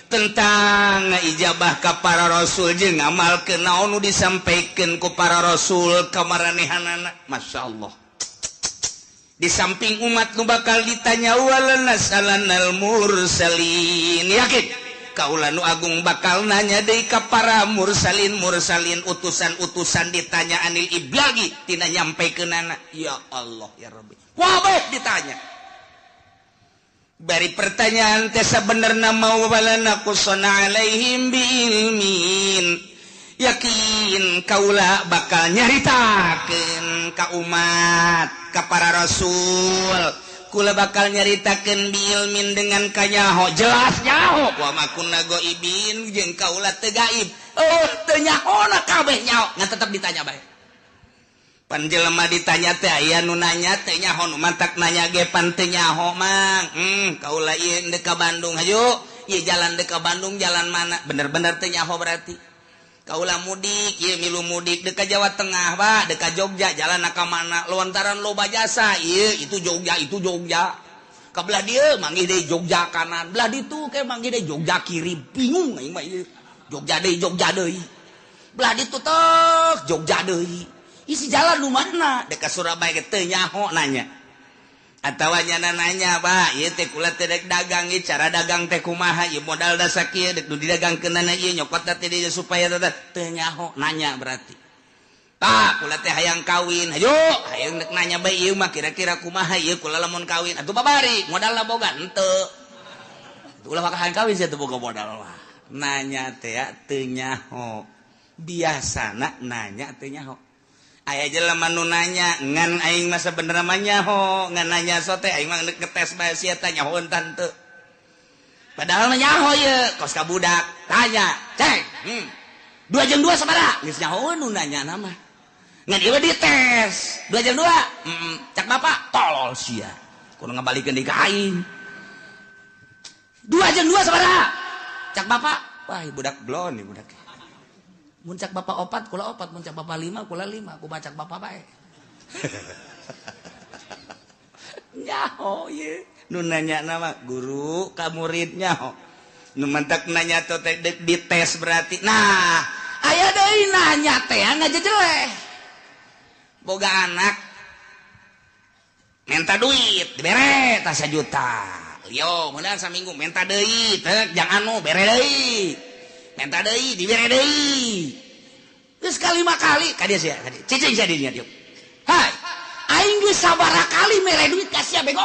tentang ijabah ka para rasul jeung ngamalkeun naon nu disampaikeun ku para rasul ka maranehanana. Masyaallah. Di samping umat nu bakal ditanya walanas'alannal mursalin. Yakin kaula nu agung bakal nanya deui ka para mursalin mursalin utusan-utusan ditanya anil iblagi tina nyampaikeunana. Ya Allah ya Rabbi. Wabeh ditanya. Bari pertanyaan teh sabenerna mau walanakusana alaihim biilmin. Yakin kaula bakal nyaritakeun ka umat ka para rasul. Kula bakal nyaritakeun biilmin dengan kanyaho jelas nyaho wa ma kunna ghaibin jeung kaula teu gaib. Oh teu nyahona kabeh nyaho ngan tetep ditanya bae. Pan jelema ditanya teh aya nu nanya teh nyaho nu mantak nanya ge pan teu nyaho mang. Kaula ieu deuk ka Bandung hayu ieu jalan deuk ka Bandung jalan mana bener-bener teu nyaho berarti. Kaula mudik, ieu milu mudik deuk ka Jawa Tengah, Pak, deuk ka Jogja, jalan ka mana? Lontaran loba jasa, ieu itu Jogja, itu Jogja. Ka belah dieu manggih deui Jogja kanan, belah ditu ke manggih deui Jogja kiri, bingung aing mah ieu. Jogja deui, Jogja deui. Belah ditu tek Jogja deui. Isi jalan nu mana? Deuk ka Surabaya ge teu nyaho nanya. Atawa nyana nanya, Pak, ieu teh kula teh dek dagang ieu cara dagang teh kumaha ieu modal da sakieu dek nu didagangkeunana ieu nyokot teh dieu supaya teh nyaho nanya berarti. Pak, kula teh hayang kawin. Hayu, hayang dek nanya bae ieu mah kira-kira kumaha ieu kula lamun kawin. Atuh babari, modalna boga henteu. Atuh ulah hayang kawin sia teu boga modal mah. Nanya teh teu nyaho. Biasana nanya teu nyaho. Aya jelema nu nanya ngan aing mah sabenerna mah nyaho, ngan nanya sote aing mah ngetes bae sia teh nyaho tante. Padahal mah nyaho ieu, kos ka budak, tanya, "Ceng, 2 jeung 2 sabaraha?" Geus nyaho nu nanya mah. Ngan ieu dites, 2 jeung 2. Cak bapak, tolol sia. Kudu ngabalikeun deui ka aing. 2 jeung 2 sabaraha? Cak bapak, wah budak blon ieu budak. Mun cak bapak opat, kula opat. Mun cak bapak lima, kula lima. Ku bacak bapak bae. Nyaho ye. Nu nanya nama guru ka murid nyaho. Nu mantak nanya teh dites berarti. Nah, aya deui nanya teh ngajejeleh. Boga anak minta duit, dibere tah 1 juta. Lio, meunang saminggu minta deui, teh jang anu bere deui. Minta deui, dibere deui. Geus kalima kali ka dieu sia, ka dieu. Cicing sia dinya dieu. Hai, aing geus sabaraha kali mere duit ka sia bego.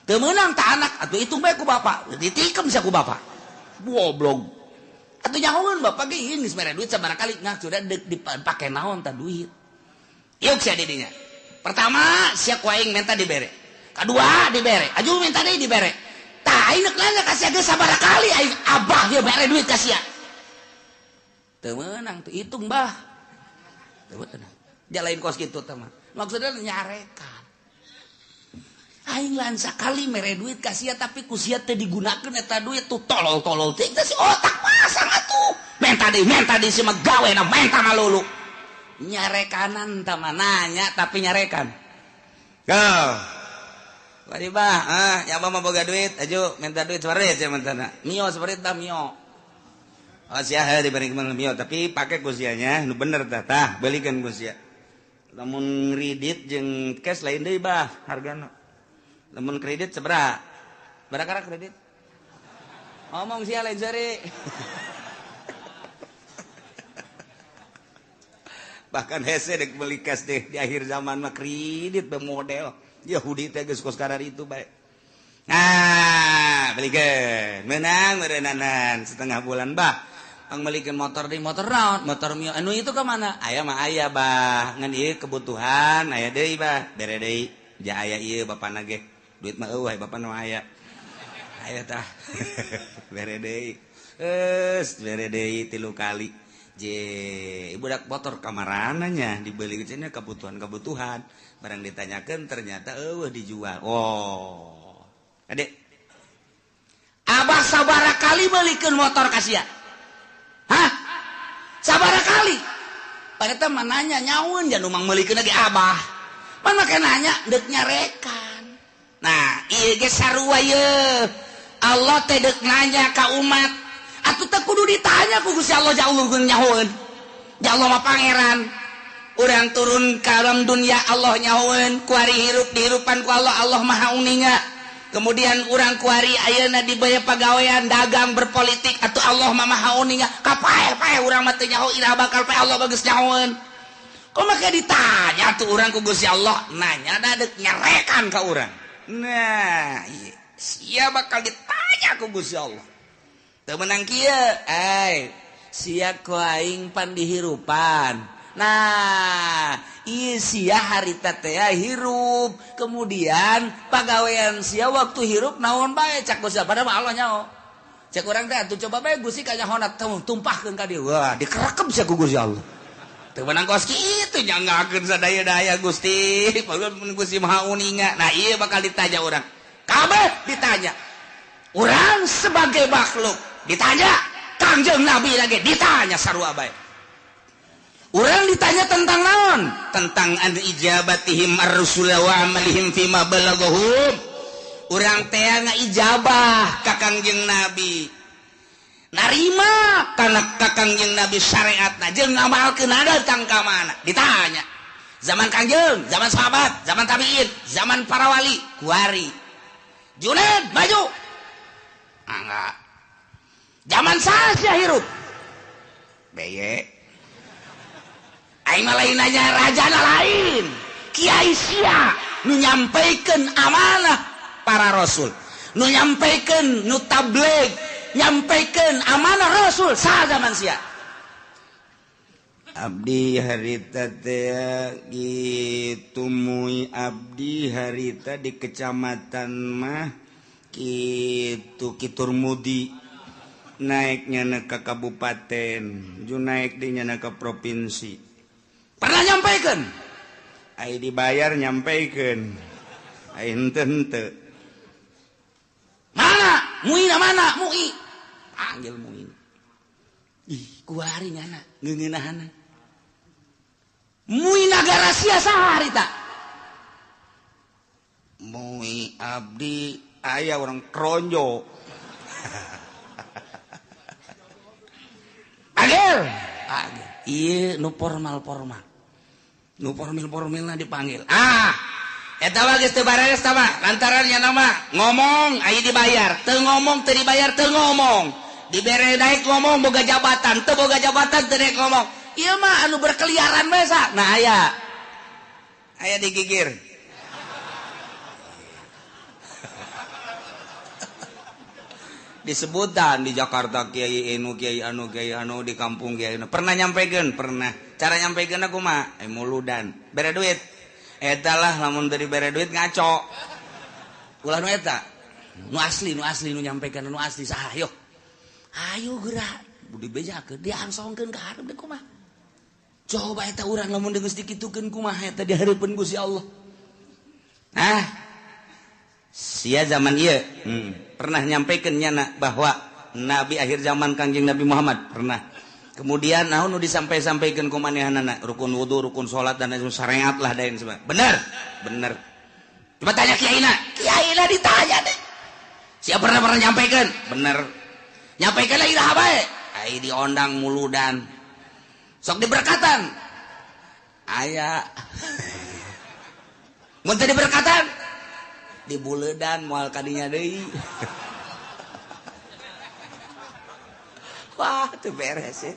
Teu meunang ta anak, atuh hitung bae ku bapak. Ditikem sia ku bapak. Goblok. Atuh nyahoeun bapak ge ieu geus mere duit sabaraha kali, nah sudah deuk dipake naon ta duit. Ieu sia di dinya. Pertama sia ku aing minta dibere. Kadua dibere, aju minta deui dibere. Tah aing nanya ka sia geus sabaraha kali aing abah ieu mere duit ka sia. Teu meunang teu hitung bah. Teu meunang. Jalain kos kitu teh mah. Maksudnya nyarekan. Aing lain sakali mere duit ka sia tapi ku sia teh digunakeun eta duit tuh tolol-tolol teh si otak pasang atuh. Menta deui si mah gawena menta malulu. Nyarekanan tah mah nanya tapi nyarekan. Go. Bari bah, ya abah mah boga duit, aju minta duit separit sia mentana. Mio separit tah mio. Oh sia heuh diberi mio tapi pake ku sianya nu bener tah tah belikeun ku sia. Lamun kredit jeung cash lain deui bah hargana. Lamun kredit sabaraha? Barakara kredit? Ngomong sia lain seri. Bahkan hese dek beli cash deh di akhir zaman mah kredit be model Yahudi teh geus kos karar itu bae. Nah, belikeun. Menang meureunnanan setengah bulan bah. Ang melikeun motor di motor naon? Motor mio anu itu ka mana? Aya mah aya bah. Ngan ieu kebutuhan aya deui bah. Bere deui. Ja aya ieu bapana ge. Duit mah eueuh bapana mah aya. Aya tah. Bere deui. Geus bere deui 3 kali. Je, budak motor kamarananya dibeli cenah kebutuhan-kebutuhan. Barang ditanyakeun ternyata eueuh dijual. Oh. Adek. Abah sabaraha kali belikeun motor ka sia? Hah? Sabaraha kali? Padahal mah nanya nyaun jan umang meulikeun lagi abah. Pan make nanya deuk nyarekan. Nah, ieu ge sarua ye. Allah teh deuk nanya ka umat. Atuh teh kudu ditanya ku Gusti Allah jauh geung nyahoeun. Ya Allah mah pangeran. Urang turun ka alam dunia Allah nyahoeun, kuari hirup dihirupan ku Allah, Allah Maha Uninga. Kemudian urang kuari ayeuna dibaya pagawean dagang berpolitik atuh Allah mah Maha Uninga. Kapae-pae urang mah teu nyaho iraha bakal pae Allah bagus nyahoeun. Kok make ditanya tuh urang ku Gusti Allah, nanya da deuk nyarekan ka urang. Nah, ieu sia bakal ditanya ku Gusti Allah. Teu meunang kieu, ai sia ku aing pan dihirupan. Nah, ieu sia harita teh hirup, kemudian pagawean sia waktu hirup naon bae cak Gusti padahal mah Allah nyaho. Cek urang teh atuh coba bae Gusti kanyahona tumpahkeun ka dieu. Wah, dikerekep sia ku Gusti Allah. Teu meunang kos kitu nyanggakeun sadaya-daya Gusti, padahal mun Gusti Maha Uninga. Nah, ieu bakal ditanya urang. Kabeh ditanya. Urang sebagai makhluk ditanya, Kangjeng Nabi lagi ditanya sarua bae. Urang ditanya tentang naon? Tentang an ijabatihim ar-rusula wa amalihim fima balaghum. Urang teh ngaijabah ka Kangjeng Nabi. Narima kana ka Kangjeng Nabi syariatna jeung ngamalkeun datang ka mana? Ditanya. Zaman Kangjeng, zaman sahabat, zaman tabiin, zaman para wali, kuari. Junaid maju. Enggak. Zaman saja hirup. Beye. Aing mah lain nanya rajana lain. Kiai sia nu nyampaikan amanah para rasul. Nu nyampaikan nu tabligh, nyampaikan amanah rasul saha zaman sia. Abdi harita teh kitu mui abdi harita di kecamatan mah kitu Kitur Mudi. Naiknya ke kabupaten, ju naik dinya ke provinsi. Pernah nyampaikan? Ai dibayar nyampaikan. Ai henteu henteu. Mana? Muina mana? Mui. Panggil Muin. Ih, kuari nyana ngeungeunahana. Mui nagara sia saha harita? Mui abdi aya orang Kronjo. Panggil. Panggil. Ieu nu formal-formal. Nu formil-formilna dipanggil. Ah, eta mah geus teu bareres tah mah. Lantaran nya nama ngomong aya dibayar, teu ngomong teu dibayar teu ngomong. Dibere naik ngomong boga jabatan, teu boga jabatan teu naik ngomong. Ieu mah anu berkeliaran bae sa. Nah aya. Aya digigir. Disebutan di Jakarta kiai anu kiai anu kiai anu di kampung kiai anu. Pernah nyampekeun? Pernah. Cara nyampekeun aku mah muludan. Bere duit. Eta lah lamun teu dibere duit ngaco. Ulah nu eta. Nu asli nu nyampekeun nu asli saha yo. Ayo geura dibejakeun diangsongkeun ka hareup deui kumaha. Coba eta urang lamun geus dikitukeun kumaha eta di hareupeun Gusti Allah. Ah. Sia zaman ieu pernah nyampaikan nyana bahwa nabi akhir zaman Kangjeng Nabi Muhammad pernah. Kemudian naon nu disampai-sampaikan ku manehanana rukun wudu, rukun salat dan lain syariat lah dain sebagainya. Bener? Bener. Coba tanya kiaina. Kiaina ditanya deh. Siapa pernah pernah nyampaikan? Bener. Nyampaikan lagi iraha bae. Ai diondang muludan. Sok diberkatan. Aya. Mun teu diberkatan dibuledan moal kadinya deui. Wah, teu beres ya.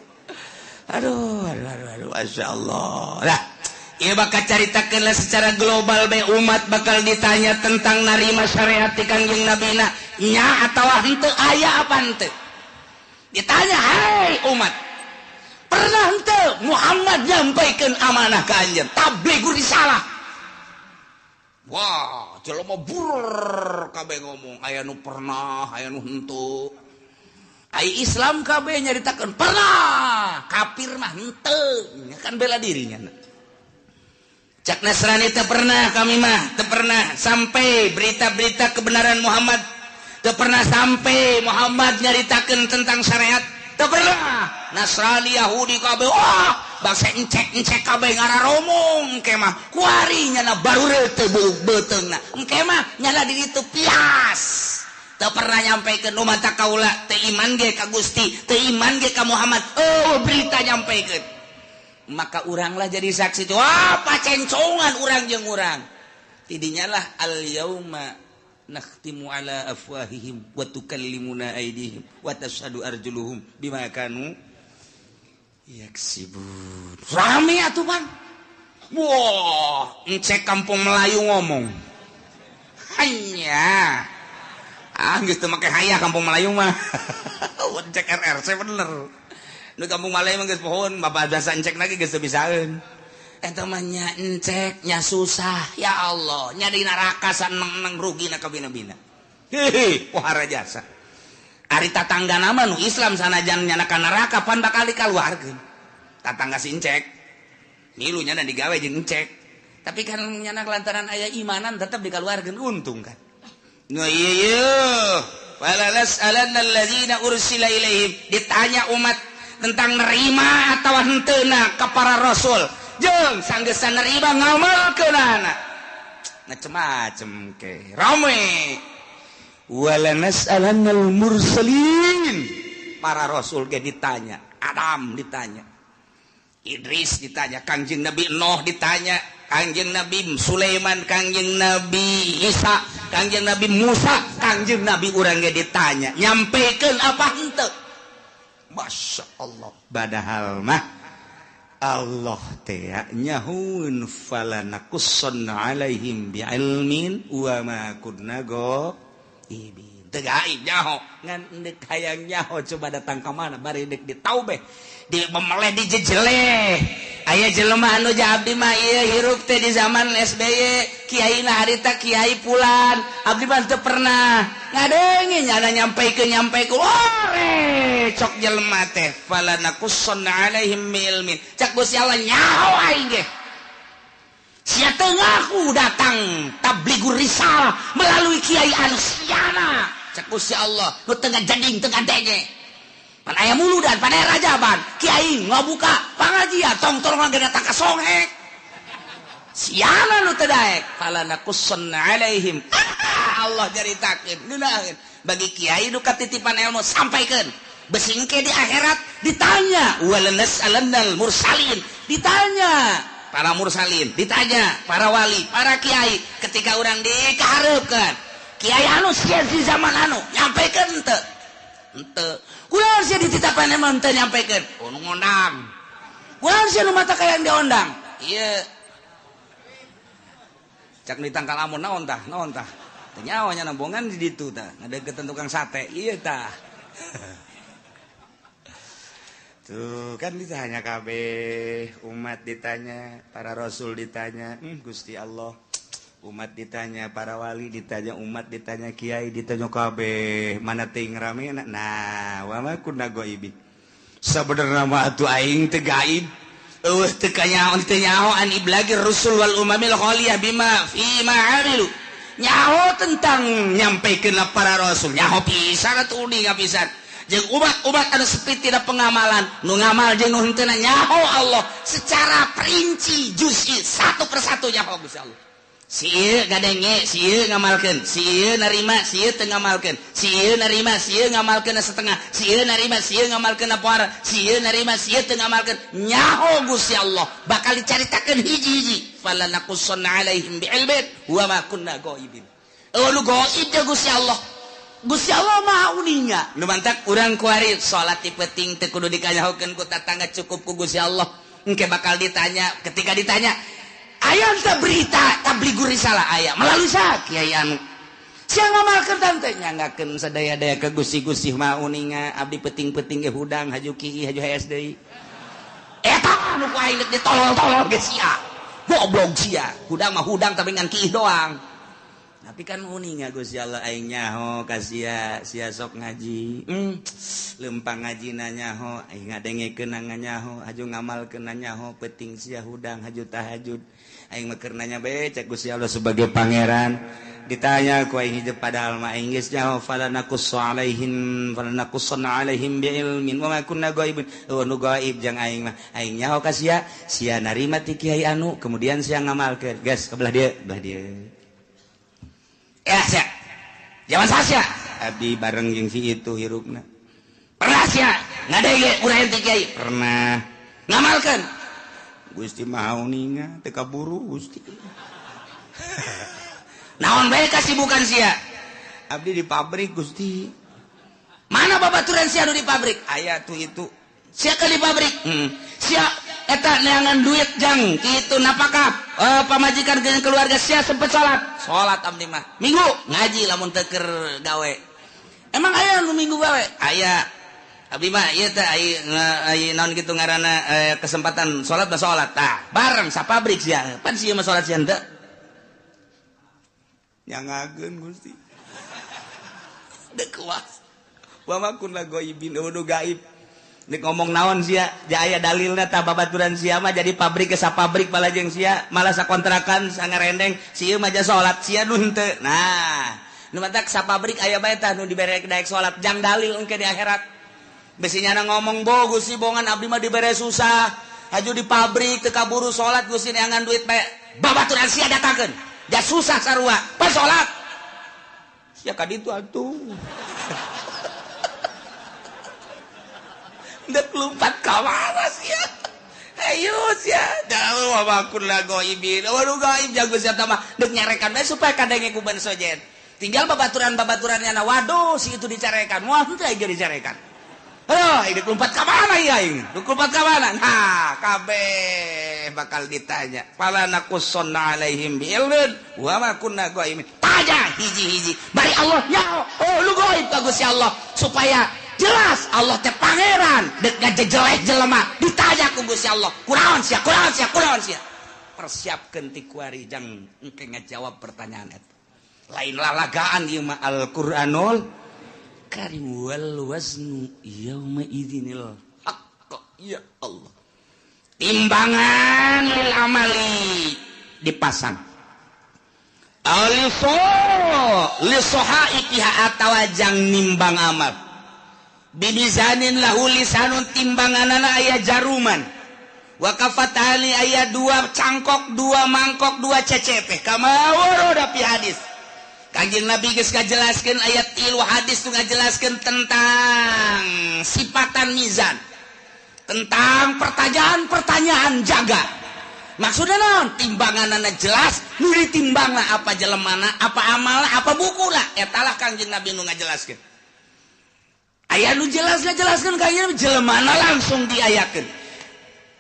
Aduh, aduh, aduh, aduh, Masya Allah. Nah, ieu bakal caritakeun lah secara global bae umat bakal ditanya tentang narima syariat ti Kangjeng Nabina nya atawa henteu aya apa henteu. Ditanya, "Hai umat, pernah henteu Muhammad nyampaikeun amanah ka anjeun tabligh risalah?" Wah, jelema bur kabeh ngomong, aya nu pernah, aya nu henteu. Ai Islam kabeh nyaritakeun pernah, kafir mah henteu, kan bela dirinya. Cak Nasrani teu pernah kami mah, teu pernah sampai berita-berita kebenaran Muhammad, teu pernah sampai Muhammad nyaritakeun tentang syariat, teu pernah. Nasrani Yahudi kabeh, wah, bangsa encek-encek kabeh ngararomong engke mah kuari nyana baru teu beuteungna. Engke mah nyana di ditu pias. Teu pernah nyampaikeun nu mata kaula teu iman ge ka Gusti, teu iman ge ka Muhammad. Oh, berita nyampaikeun. Maka uranglah jadi saksi. Wah, pacencongan urang jeung urang. Tidinya lah al yauma nakhtimu ala afwahihim wa tukallimuna aydihim wa tashhadu arjuluhum bima kanu yaksibun. Rame atuh pan. Wah, encek kampung Melayu ngomong. Hanya ah geus teu make hayah kampung Melayu mah. Encek RRC bener. Nu kampung Melayu mah geus pohon, bapak biasa encek lagi geus teu bisaeun. Eta mah nya encek nya susah, ya Allah, nya di neraka saneng-neng rugina kabina-bina. Hehe, pohara jasa. Ari tatangga nama nu Islam sanajan nyana ka neraka pan bakal dikaluarkeun. Tatangga si encek. Milu nyana digawe jeung encek. Tapi kan nyana lantaran aya imanan tetep dikaluarkeun, untung kan. Nu ieu wala nas'alanna alladzina ursila ilaihim, ditanya umat tentang nerima atawa henteuna ka para rasul. Jeung sanggeusna nerima ngamalkeunana. Macem-macem ke. Rame. Wala nas'alannal mursalin. Para rasul ge ditanya, Adam ditanya, Idris ditanya, Kangjeng Nabi Nuh ditanya, Kangjeng Nabi Sulaiman, Kangjeng Nabi Isa, Kangjeng Nabi Musa, Kangjeng Nabi urang ge ditanya, nyampaikan apa henteu? Masya Allah. Padahal mah Allah teh nyahun falanakussanna alaihim bi'ilmin wa ma kunna ghaibin. Teu gaib nyaho, ngan deuk hayang nyaho coba datang ka mana bari deuk ditaubeh, di memeleh dijejeleh. Aya jelema anu abdi mah ieu hirup teh di zaman SBY, kiaina harita kiai pulan, abdi mah teu pernah ngadenge nyana nyampaikeun nyampaikeun. Ore cok jelema teh falanakussanna alaihim ilmin. Cak Gusti Allah nyaho aing ge. Sia teu ngaku datang tablighur risalah melalui kiai anu siana. Cak Gusti Allah nu teu ngajeding teu ngadenge. Pan aya muludan, pan aya rajaban, kiai ngabuka pangajian, tong-tong ge datang ka songhek. Siana nu teu daek, falanakussanna alaihim. Allah caritakeun, ngeunaheun. Bagi kiai nu katitipan ilmu sampaikeun. Besingke di akhirat ditanya, walanas'alannal mursalin, ditanya para mursalin, ditanya para wali, para kiai ketika urang dikahareupeun. Kiai anu sia di zaman anu nyampaikeun henteu. Henteu. Kunaon sia dititapan emang teu nyampaikeun? Oh, nu ngondang. Kunaon sia nu mata kayang diondang? Ieu. Cak ditangkal amun naon tah? Naon tah? Teu nyaho nya nambongan di ditu tah, ngadeukeutan tukang sate. Ieu tah. Tuh kan ditanya kabeh, umat ditanya, para rasul ditanya, Gusti Allah. Umat ditanya, para wali ditanya, umat ditanya, kiai ditanya kabeh, mana ting rame nah, wa ma kunna ghaibin. Sabenerna mah atuh aing teu gaib. Eueuh teu kanyaho teu nyaho an iblagir rusul wal umamil khaliyah bima fi ma amilu. Nyaho tentang nyampaikan para rasul, nyaho pisan atuh uninga pisan. Jeung umat-umat anu sepi tina pengamalan, nu ngamal jeung nu henteu nyaho Allah secara perinci juz'i satu persatu nyaho Gusti Allah. Si ieu ngadenge, si ieu ngamalkeun, si ieu narima, si ieu teu ngamalkeun, si ieu narima, si ieu ngamalkeun setengah, si ieu narima, si ieu ngamalkeun poara, si ieu narima, si ieu teu ngamalkeun. Nyaho Gusti Allah bakal dicaritakeun hiji-hiji. Fala naqussanna alaihim bi'ilmin wa ma kunna ghaibin. Eueuh nu gaib teh Gusti Allah. Gusti Allah Maha uninga. Nu mantak urang kuari salat ti peuting teu kudu dikanyahokeun ku tatangga, cukup ku Gusti Allah. Engke bakal ditanya, ketika ditanya aya teh berita tabligur risalah aya melalui sa kiai anu sia ngamalkeun tante nyanggakeun sadaya-daya ke Gusti-Gusti Maha uninga abdi peuting-peuting ge hudang haju kieu haju hees deui. Eta nu ku aing ditolol-tolol ge sia. Goblok sia. Hudang mah hudang tapi ngan kiih doang. Tapi kan uninga Gusti Allah aing nyaho ka sia, sia sok ngaji. Lempang ngajina nyaho, aing ngadengekeun nyaho, haju ngamalkeun nyaho, peuting sia hudang haju tahajud. Aing mah keur nanya bae cek Gusti Allah sebagai pangeran. Ditanya ku aing hidup padahal mah aing geus nyaho fala naqussu alaihim fala naqussanna alaihim biilmin wa ma kunna ghaibin. Eueuh nu gaib jang aing mah. Aing nyaho ka sia, sia narima ti kiai anu, kemudian sia ngamalkeun. Geus ke belah dieu, belah dieu. Ya sia. Zaman sia abdi bareng jeung si itu hirupna. Pernah sia ngadenge urang ti kiai? Pernah. Ngamalkeun. Gusti Maha uninga teu kaburu Gusti. Naon bae kasibukan sia? Abdi di pabrik Gusti. Mana babaturan sia nu di pabrik? Aya tuh itu. Sia ke di pabrik? Sia eta neangan duit jang kitu napakah pamajikan jeung keluarga sia sempet salat. Salat abdi mah. Minggu ngaji lamun teu keur gawe. Emang aya nu minggu gawe? Aya. Abdi mah ieu teh ai naon kitu ngaranna kesempatan salat mah salat. Tah, bareng sapabrik sia. Pan sia mah salat sia henteu. Nyangakeun Gusti. Deuk kuas. Wa ma kunna ghaibin, eueuh gaib. Nek ngomong naon sia, jaya dalilna tah babaturan sia mah jadi pabrik ke sapabrik balajeng sia, malah sakontrakan sangarendeng, si ieu mah ja salat sia nu henteu. Nah, nu matak sapabrik aya bae tah nu dibere daek salat jang dalil engke di akhirat. Besinya na ngomong bo Gusti bongan abdi mah dibere susah, haju di pabrik teu kaburu salat Gusti neangan duit bae. Babaturan sia datangkeun. Ja susah sarua, pas salat. Sia ka ditu atuh. Dek lompat ka mana sia? Ayo sia, jauh wa kunna ghaibin. Waduh gaib jago sia mah dek nyarekan bae supaya kadenge ku ban sojen. Tinggal babaturan-babaturannya na waduh si itu dicarekan. Wah henteu aing dicarekan. Aduh, ini lompat ka mana ieu aing? Dek lompat ka mana? Nah, kabeh bakal ditanya. Fala naqussanna alaihim bi'ilmin wa ma kunna ghaibin. Tanya hiji-hiji. Bari Allah nyaho. Oh, lu gaib ka Gusti Allah supaya jelas Allah teh pangeran dek ngajejelek jelema ditanya ku Gusti Allah kunaon sia kunaon sia kunaon sia persiapkeun ti kuari jang engke ngajawab pertanyaan eta lain lalagaan ieu mah Al-Qur'anul Karim wal waznu yauma idzinil haqq. Ya Allah, timbangan lil amali dipasang aliso li sohaiha atawa jang nimbang amal bimizanin lahu lisanun timbanganana aya jaruman wa kafatani aya dua cangkok dua mangkok dua cecepe kama warada fi hadis. Kanjeng Nabi geus ngajelaskeun ayat 3 hadis nu ngajelaskeun tentang sifatan mizan, tentang pertanyaan-pertanyaan jaga. Maksudna naon? Timbanganana jelas, nu ditimbangna apa jelemana, apa amalna, apa bukuna. Eta lah Kanjeng Nabi nu ngajelaskeun. Aya nu jelas ngajelaskeun kanjeng jelemana langsung diayakeun.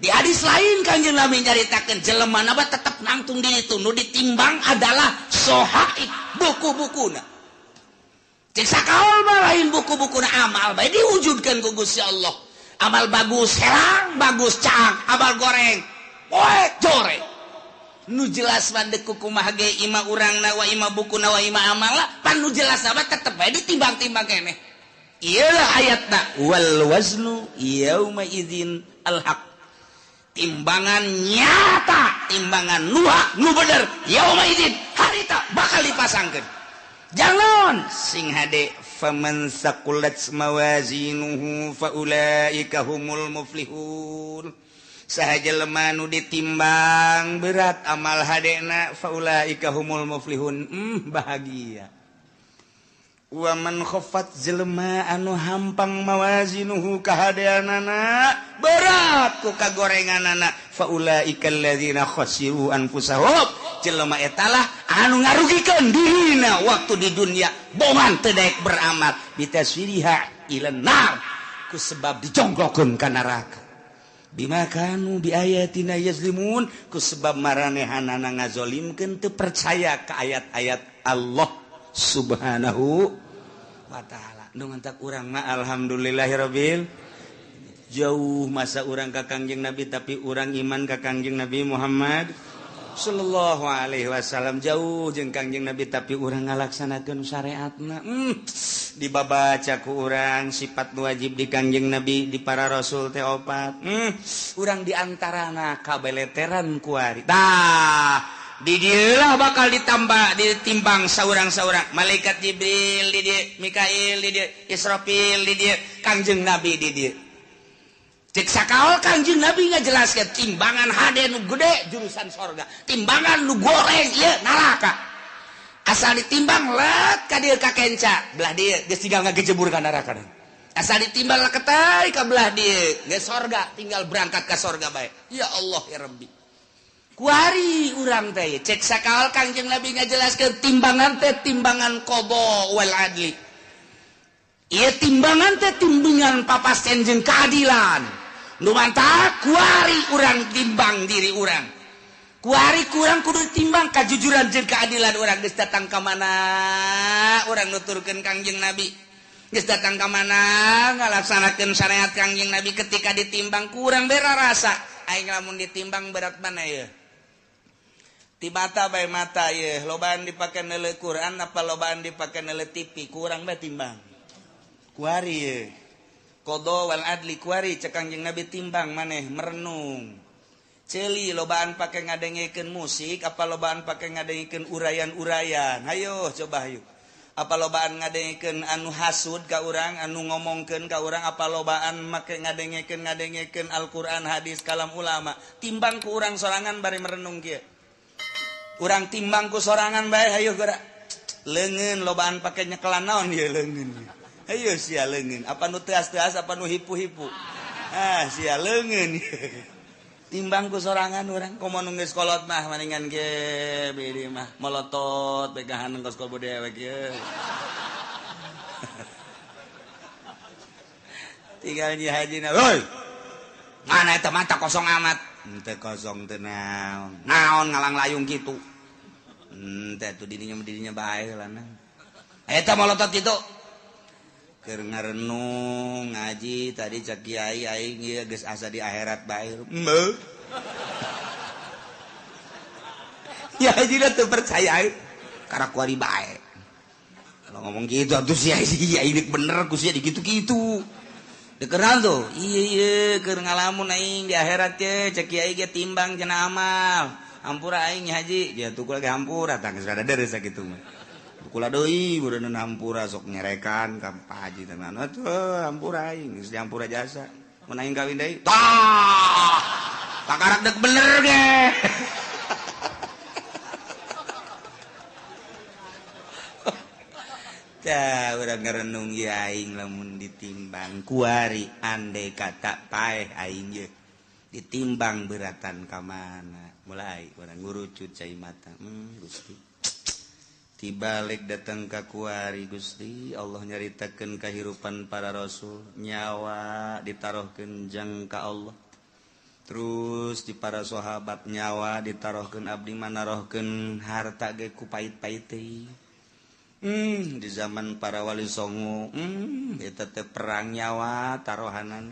Di hadis lain kanjeng Nabi nyaritakeun jelemana mah tetep nangtung di itu, nu ditimbang adalah sohaib buku-bukuna. Cek sakaol mah lain buku-bukuna amal bae diwujudkeun ku Gusti Allah. Amal bagus herang, bagus caang, amal goreng poek joreng. Nu jelas mah deuk kumaha ge ima urangna wa ima bukuna wa ima amalna, pan nu jelas mah tetep bae ditimbang-timbang keneh. Iyalah ayatna wal waznu yauma idzin al haq. Timbangan nyata, timbangan nu hak nu bener, yauma idzin harita bakal dipasangkeun. Jangan sing hade faman saqulat mawazinuhu faulaika humul muflihun. Saha jelema nu ditimbang berat amal hadena faulaika humul muflihun. Bahagia. Wa man khaffat jelema anu hampang mawazinuhu kahadeanana berat ku kagorenganana faulaika alladzina khasiru anfusahum. Jelema etalah anu ngarugikeun dirina waktu di dunia bongan teu daek beramal bitaswiriha ila nar ku sebab dijongklokeun ka neraka. Bima kanu biayatina yazlimun ku sebab maranehanana ngazolimkeun teu percaya ka ayat-ayat Allah Subhanahu wa ta'ala. Nu ngantak urang mah alhamdulillahirabbil jauh masa urang ka Kangjeng Nabi tapi urang iman ka Kangjeng Nabi Muhammad sallallahu alaihi wasallam jauh jeung Kangjeng Nabi tapi urang ngalaksanakeun syariatna. Dibabaca ku urang sifat nu wajib di Kangjeng Nabi di para rasul teh opat. Urang di antarana kabeleteran kuari. Tah di dieulah bakal ditambah ditimbang saurang-saurang malaikat Jibril di dieu, Mikail di dieu, Israfil di dieu, Kangjeng Nabi di dieu. Cek sakaol Kangjeng Nabi ngajelaskeun timbangan hade nu gede jurusan sorga, timbangan nu goreng ieu neraka. Asal ditimbang let ka dieu ka kenca, belah dieu geus tinggal ngagejebur ka neraka. Asal ditimbang leketai ka belah dieu geus sorga, tinggal berangkat ka sorga bae. Ya Allah ya Rabbi. Kuari urang teh cek sakaol Kangjeng Nabi ngajelaskeun timbangan teh timbangan qada wal adli. Ieu timbangan teh timbangan papasten jeung keadilan. Nu mantap kuari urang timbang diri urang. Kuari kurang kudu timbang kajujuran jeung keadilan urang geus datang ka mana urang nuturkeun Kangjeng Nabi. Geus datang ka mana ngalaksanakeun syariat Kangjeng Nabi ketika ditimbang kurang bera rasa. Aing lamun ditimbang berat mana ieu? Ti mata bae mata ieu, lobaan dipake neuleuh Quran apa lobaan dipake neuleuh TV, kurang bae timbang. Kuari ieu. Qada wal adli kuari cek Kangjeng Nabi timbang maneh merenung. Ceuli lobaan pake ngadengekeun musik apa lobaan pake ngadengekeun urayan-urayan. Hayo coba hayu. Apa lobaan ngadengekeun anu hasud ka urang, anu ngomongkeun ka urang, apa lobaan make ngadengekeun Al-Qur'an, hadis, kalam ulama. Timbang ku urang sorangan bari merenung kieu. Urang timbang ku sorangan bae hayu geura. Leungeun lobaan pake nyekelan naon ieu leungeun. Hayu sia leungeun, apa nu teas-teas apa nu hipu-hipu. Ah sia leungeun. Timbang ku sorangan urang komo nu geus kolot mah maningan ge bidi mah molotot begahan kos kobo dewek ieu. Tinggal nyi hajina, "Hoi. Mana eta mata kosong amat." Henteu kosong teu naon. Naon ngalang layung kitu. Henteu atuh dirinya bae heulana. Eta molotot kitu. Keur ngarenung ngaji tadi cek kiai aing ieu geus asa di akhirat bae. Heuh. Ya haji teu percaya aing. Karena kuari bae. Kalau ngomong gitu atuh sia iya ini bener ku sia digitu-gitu. Dikeran tuh. Iya iya keur ngalamun aing di akhirat ye cek kiai ge timbang cenah amal. Hampura aing haji, dia tuh lagi hampura tah geus rada deres sakitu mah. Kula deui meureun hampura sok nyerekan ka Pak Haji tenan. Atuh hampura aing geus dihampura jasa. Mun aing kawin deui. Tah! Takarak dek bener ge. Tah urang ngarenung ieu aing lamun ditimbang kuari andai kata paeh aing ye. Ditimbang beratan ka mana. Mulai urang ngurucut cai mata. Gusti. Tibalik datang ka kuari Gusti Allah nyaritakeun kahirupan para rasul nyawa ditaruhkeun jang ka Allah terus di para sahabat nyawa ditaruhkeun abdi manarohkeun harta ge ku pait-pait teh. Di zaman para wali songo eta teh perang nyawa taruhanan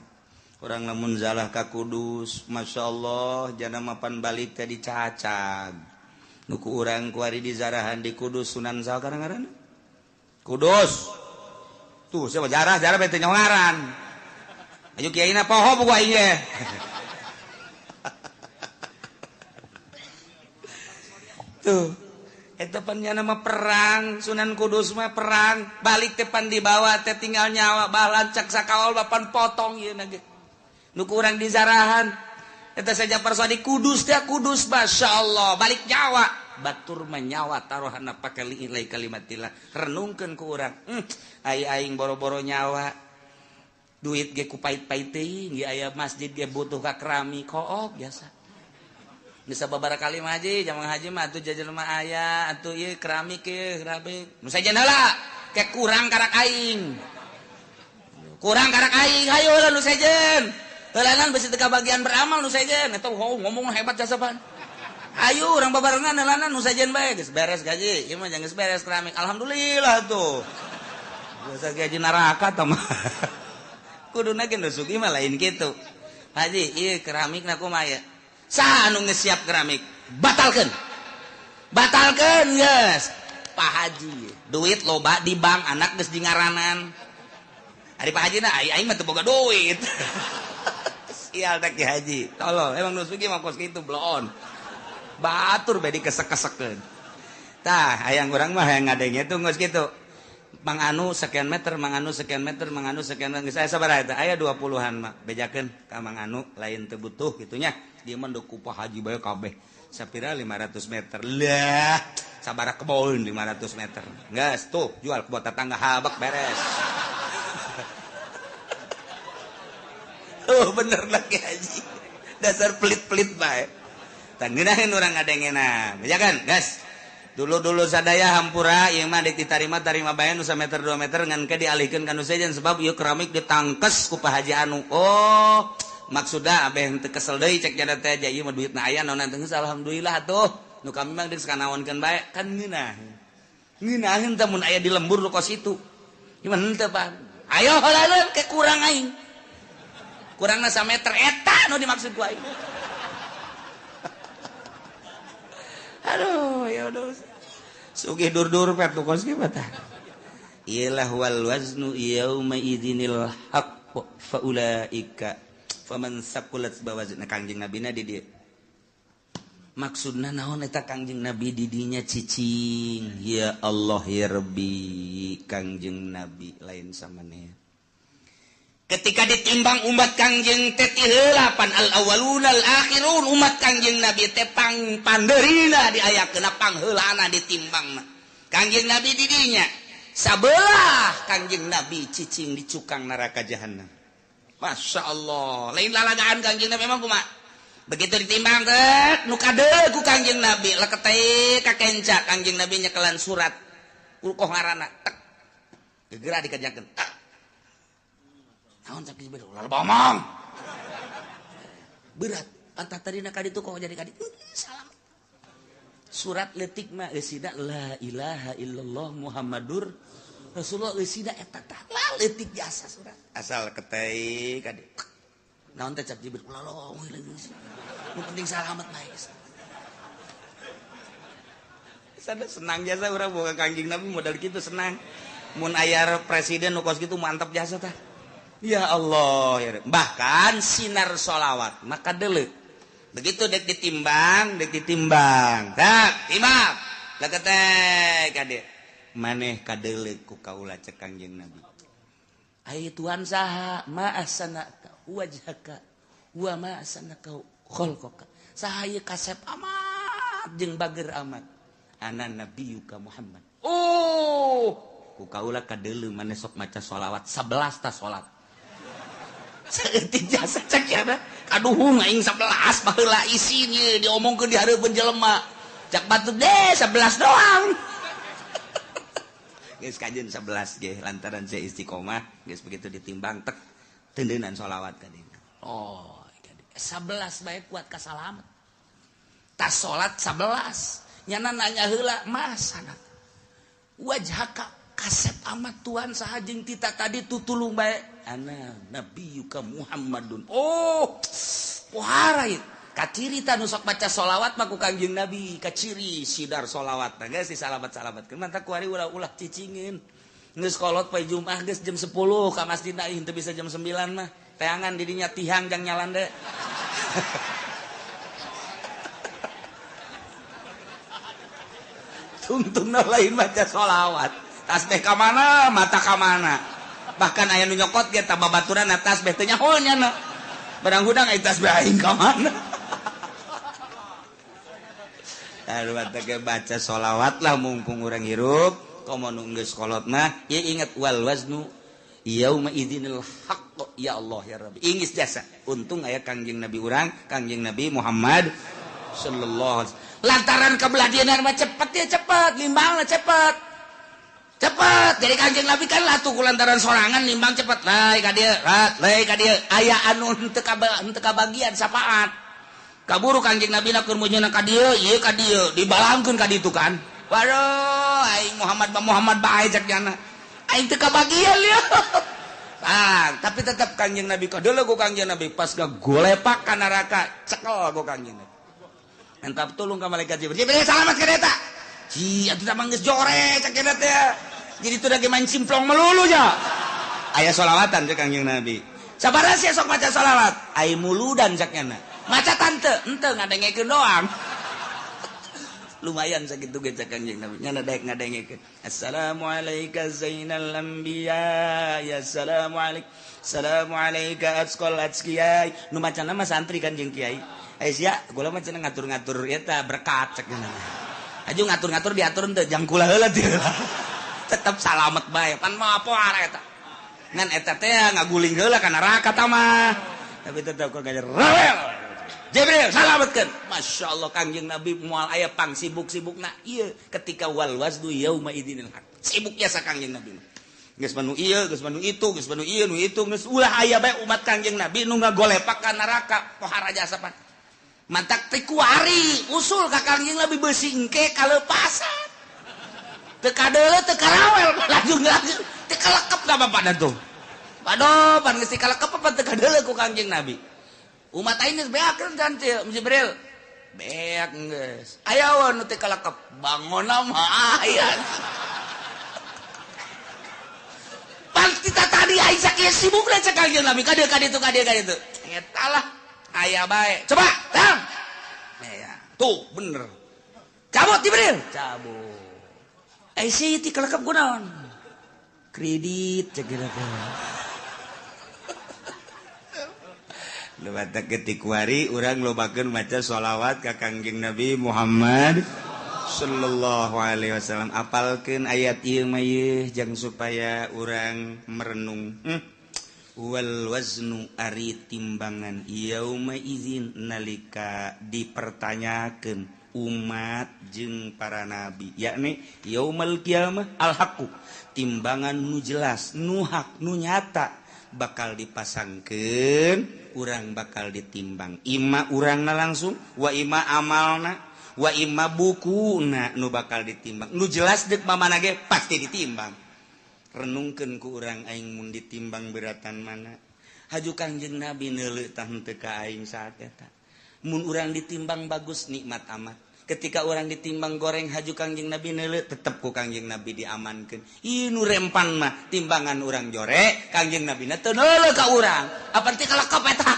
urang lamun zalah ka Kudus masyaallah jana mapan balik teh dicacag nuku urang kuari di zarahan di Kudus Sunan saha ngaranna Kudus tuh siapa jarah bete nyawaran ayo kiaina poho buku aing ge. Tuh eta pan nya nama perang Sunan Kudus mah perang balik teh pan dibawa teh tinggal nyawa balancak sakaol bapan potong ieu na ge nu kurang dizarahan eta saja persodi Kudus teh Kudus masyaallah balik nyawa batur mah nyawa taruhanna pake liilai kalimatillah renungkeun ku urang ai aing boro-boro nyawa duit ge ku pait-pait teuing ge aya masjid ge butuh ka keramik kook biasa bisa beberapa kali mah haji jamang haji mah atuh jajan mah aya atuh ieu keramik ieu keramik nu sajen heula ke kurang karak aing hayu heula nu sejen heulanan besi teu kabagian beramal nu sejen eta ngomong hebat jasa pan ayo urang babarengan heulanan nu sejen bae geus beres gaji ieu mah geus beres keramik alhamdulillah tuh biasa gaji neraka tah mah kuduna ge nu sugih mah lain kitu haji ieu keramikna kumaha ya saha anu geus siap keramik batalkeun batalkeun geus Pak Haji duit loba di bank anak geus dingaranan ari Pak Haji na aing mah teu boga duit sial teh Ki Haji tolol emang nu sugih mah kos kitu bloon batur bae dikesek-kesekeun tah hayang urang mah hayang ngadenge tuh geus kitu Mang Anu sekian meter, Mang Anu sekian meter, Mang Anu sekian meter. Geus aya sabaraha eta? Aya 20-an mah. Bejakeun ka Mang Anu lain teu butuh kitu nya. Dia mah ku Pak Haji bae kabeh. Sapira 500 meter. Lah, sabaraha kebon 500 meter. Geus tuh jual ke tetangga habek beres. Oh bener lah Ki Haji. Dasar pelit-pelit bae. Tah ngeunaheun urang ngadengena. Bejakeun, geus. Dulu-dulu sadaya hampura ieu mah ditarima tarima bae nu sameter 2 meter ngan ke dialihkeun ka nu sejen sebab ieu keramik ditangkes ku Pak Haji anu. Oh, maksudna abeh teu kesel deui cek jada teh ieu mah duitna aya naon teh geus alhamdulillah atuh. Nu kami mah geus kanaonkeun bae kan ngeunah. Ngeunaheun teh mun aya di lembur nu kos itu. Gimana henteu Pak? Ayo heula ke kurang aing. Kurangna sameter eta nu dimaksud ku aing. Aduh, ya udah. Sugih dur-dur pet nu kos kieu tah. Iyalah wal waznu yauma idzinil haqq fa ulaika faman saqulat bawazna Kangjeng Nabi na di dieu. Maksudna naon eta Kangjeng Nabi di dinya cicing. Ya Allah ya Rabbi, Kangjeng Nabi lain samaneh. Ketika ditimbang umat Kangjeng teh ti heula pan al awwalun al akhirun umat Kangjeng Nabi teh pang pandeurina diayakeun pangheulana ditimbangna. Kangjeng Nabi di dinya sabelah Kangjeng Nabi cicing di cukang neraka jahanam. Masya Allah, lain lalagaan Kangjeng Nabi emang kumaha? Begitu ditimbang teh nu kadeul ku Kangjeng Nabi leketeh ka kenca Kangjeng Nabi nyekelan surat ukoh ngaranna tek gegera dikerjakeun. Naon cak Jibril ulah bomong. Berat, antah tadina ka ditu kok jadi ka ditu. Salam. Surat leutik mah eusina la ilaha illallah Muhammadur Rasulullah eusina eta tah la leutik jasa surat. Asal ketei ka ditu. Naon teh cak Jibril ulah lomong geus. Nu penting salamet bae geus. Sada senang jasa urang boga Kangjeng Nabi modal kitu senang. Mun aya presiden nu kos kitu mantap jasa tah. Ya Allah, ya. Bahkan sinar sholawat maka deuleu. Begitu dek ditimbang, tak timbang. Leketek kade. Maneh kadeuleu ku kaula cek Kangjeng Nabi. Ai Tuhan saha ma ahsanaka wajhaka wa ma ahsanaka khalqaka. Saha ieu kasep amat jeung bager amat. Ana nabiyuka Muhammad. Oh, ku kaula kadeuleu maneh sok maca sholawat 11 ta salat. Saeutik jasa cek ya kaduhung aing 11 baheula isine diomongkeun di hareupeun jelema cak batur deh 11 doang geus kajeun 11 ge lantaran saya istiqomah geus begitu ditimbang tek tendeunan sholawat ka dieu. Oh 11 bae kuat ka salamet tas salat 11 nyana nanya heula masana wajhaka kasep amat Tuhan saha jeung tita tadi tutulung bae ana nabiyuka Muhammadun. Oh, pohara ieu. Kaciri ta nu sok maca sholawat mah ku Kangjeng Nabi, kaciri sidar sholawat. Nah geus disalamat-salamatkeun mantap ku ari ulah-ulah cicingin. Geus kolot poe Jumat geus jam 10 ka masjid na teu bisa jam 9 mah. Teangan di dinya tihang jang nyalande. Tungtungna lain maca sholawat. Tasbih ka mana, mata ka mana. Bahkan aya nu nyokot ge ta babaturan tasbih teh nyaho nya. Barang hudang aya tasbih aing ka mana. Aduh teh baca sholawat lah mumpung urang hirup. Komo nu geus kolot mah ieu inget wal waznu yauma idzinil haqq ya Allah ya Rabbi. Ingis jasa. Untung aya Kangjeng Nabi urang, Kangjeng Nabi Muhammad sallallahu alaihi wasallam. Lantaran kabeladianan mah cepet ya cepet, limbangna cepet. Cepet. Jadi Kangjeng Nabi kan latuh ku lantaran sorangan limbang cepet. Lai ka dieu, lai ka dieu. Aya anu henteu kabagian sapaat. Kaburu Kangjeng Nabi na keur meunyeuna ka dieu, ieu ka dieu, dibalangkeun ka ditu kan. Waduh, aing Muhammad ba Muhammad bae cak nyana. Aing teu kabagian lieu. Ah, tapi tetap Kangjeng Nabi kadeuleu ku Kangjeng Nabi pas ngagolepak ka neraka, cekel ku Kangjeng Nabi. Entap tulung ka malaikat Jibril. Jibril salamat ka eta. Ci atuh mah geus jore cak eta teh. Jadi itu lagi main simplong melulu ya. Aya sholawatan cek Kangjeng Nabi. Sabaraha sia sok maca sholawat? Ai muludan cak nyana. Maca tante, henteu ngadengekeun doang. Lumayan sakitu ge cek Kangjeng Nabi. Nyana daek ngadengekeun. Assalamualaika zainal anbiya, ya assalamualaik. Assalamualaika atqal atqiyai. Nu macana mah santri kan jeung kiai. Ai sia, kula mah cenah ngatur-ngatur eta berkat cek nyana. Aju ngatur-ngatur diatur henteu jang kula heula teu. Tetep salamet bae pan mah poar eta. Ngan eta teh ngaguling heula ka neraka ta mah. Tapi tetep kok gajer rawel. Jibril salametkeun. Masya Allah Kangjeng Nabi moal aya pang sibuk-sibukna ieu ketika wal waznu yauma idzinil haq. Sibuk jasa Kangjeng Nabi mah. Geus manu ieu, geus manu itu, geus manu ieu nu itu, geus ulah aya bae umat Kangjeng Nabi nu ngagolepak ka neraka pohara jasa pan. Mantak teh kuari usul ka Kangjeng Nabi beusi engke kalepasan. Teu kadeuleu teu karawel laju-laju teu kalekep ka bapana tuh. Waduh, pan geus teu kalekep apa teu kadeuleu ku Kangjeng Nabi. Umat aing geus beakeun kan Jibril. Beak geus. Aya we nu teu kalekep, bangonna mah aya. Pan kita tadi aing sakieu sibukna cek Kangjeng Nabi ka dieu ka ditu ka dieu ka ditu. Eta lah aya bae. Coba, tang. Ya, tuh bener. Cabut Jibril, cabut. Eh sih ti kalekep kunaon? Kredit cek teh. Lewat ketikuari urang lobakeun maca sholawat ka Kangjeng Nabi Muhammad sallallahu alaihi wasallam. Apalkeun ayat ieu mah ieu jang supaya urang merenung. Wal waznu ari timbangan yauma idzin nalika dipertanyakeun umat jeung para nabi yakni yaumal qiyamah al haqqu timbangan nu jelas nu hak nu nyata bakal dipasangkeun urang bakal ditimbang ima urangna langsung wa ima amalna wa ima bukuna nu bakal ditimbang nu jelas deuk mamana ge pasti ditimbang. Renungkeun ku urang aing mun ditimbang beratan mana haju Kangjeng Nabi neuleuh tah henteu ka aing saat eta. Mun urang ditimbang bagus nikmat amat. Ketika orang ditimbang goreng haju Kangjeng Nabi neuleuh tetep ku Kangjeng Nabi diamankeun. Ieu nu rempan mah timbangan urang jore Kangjeng Nabi na teu neuleuh ka urang. Apa teh kalekep eta?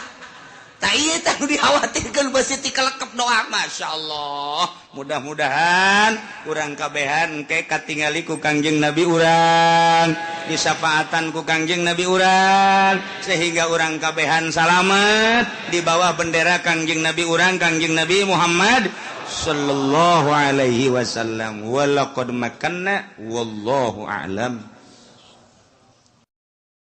Tah ieu teh nu dikhawatirkeun beusi ti kalekep doa. Masyaallah. Mudah-mudahan urang kabehan engke katingali ku Kangjeng Nabi urang, disafaatan ku Kangjeng Nabi urang sehingga urang kabehan salamet di bawah bendera Kangjeng Nabi urang, Kangjeng Nabi Muhammad sallallahu alaihi wasallam. Walaqad makanna wallahu a'lam.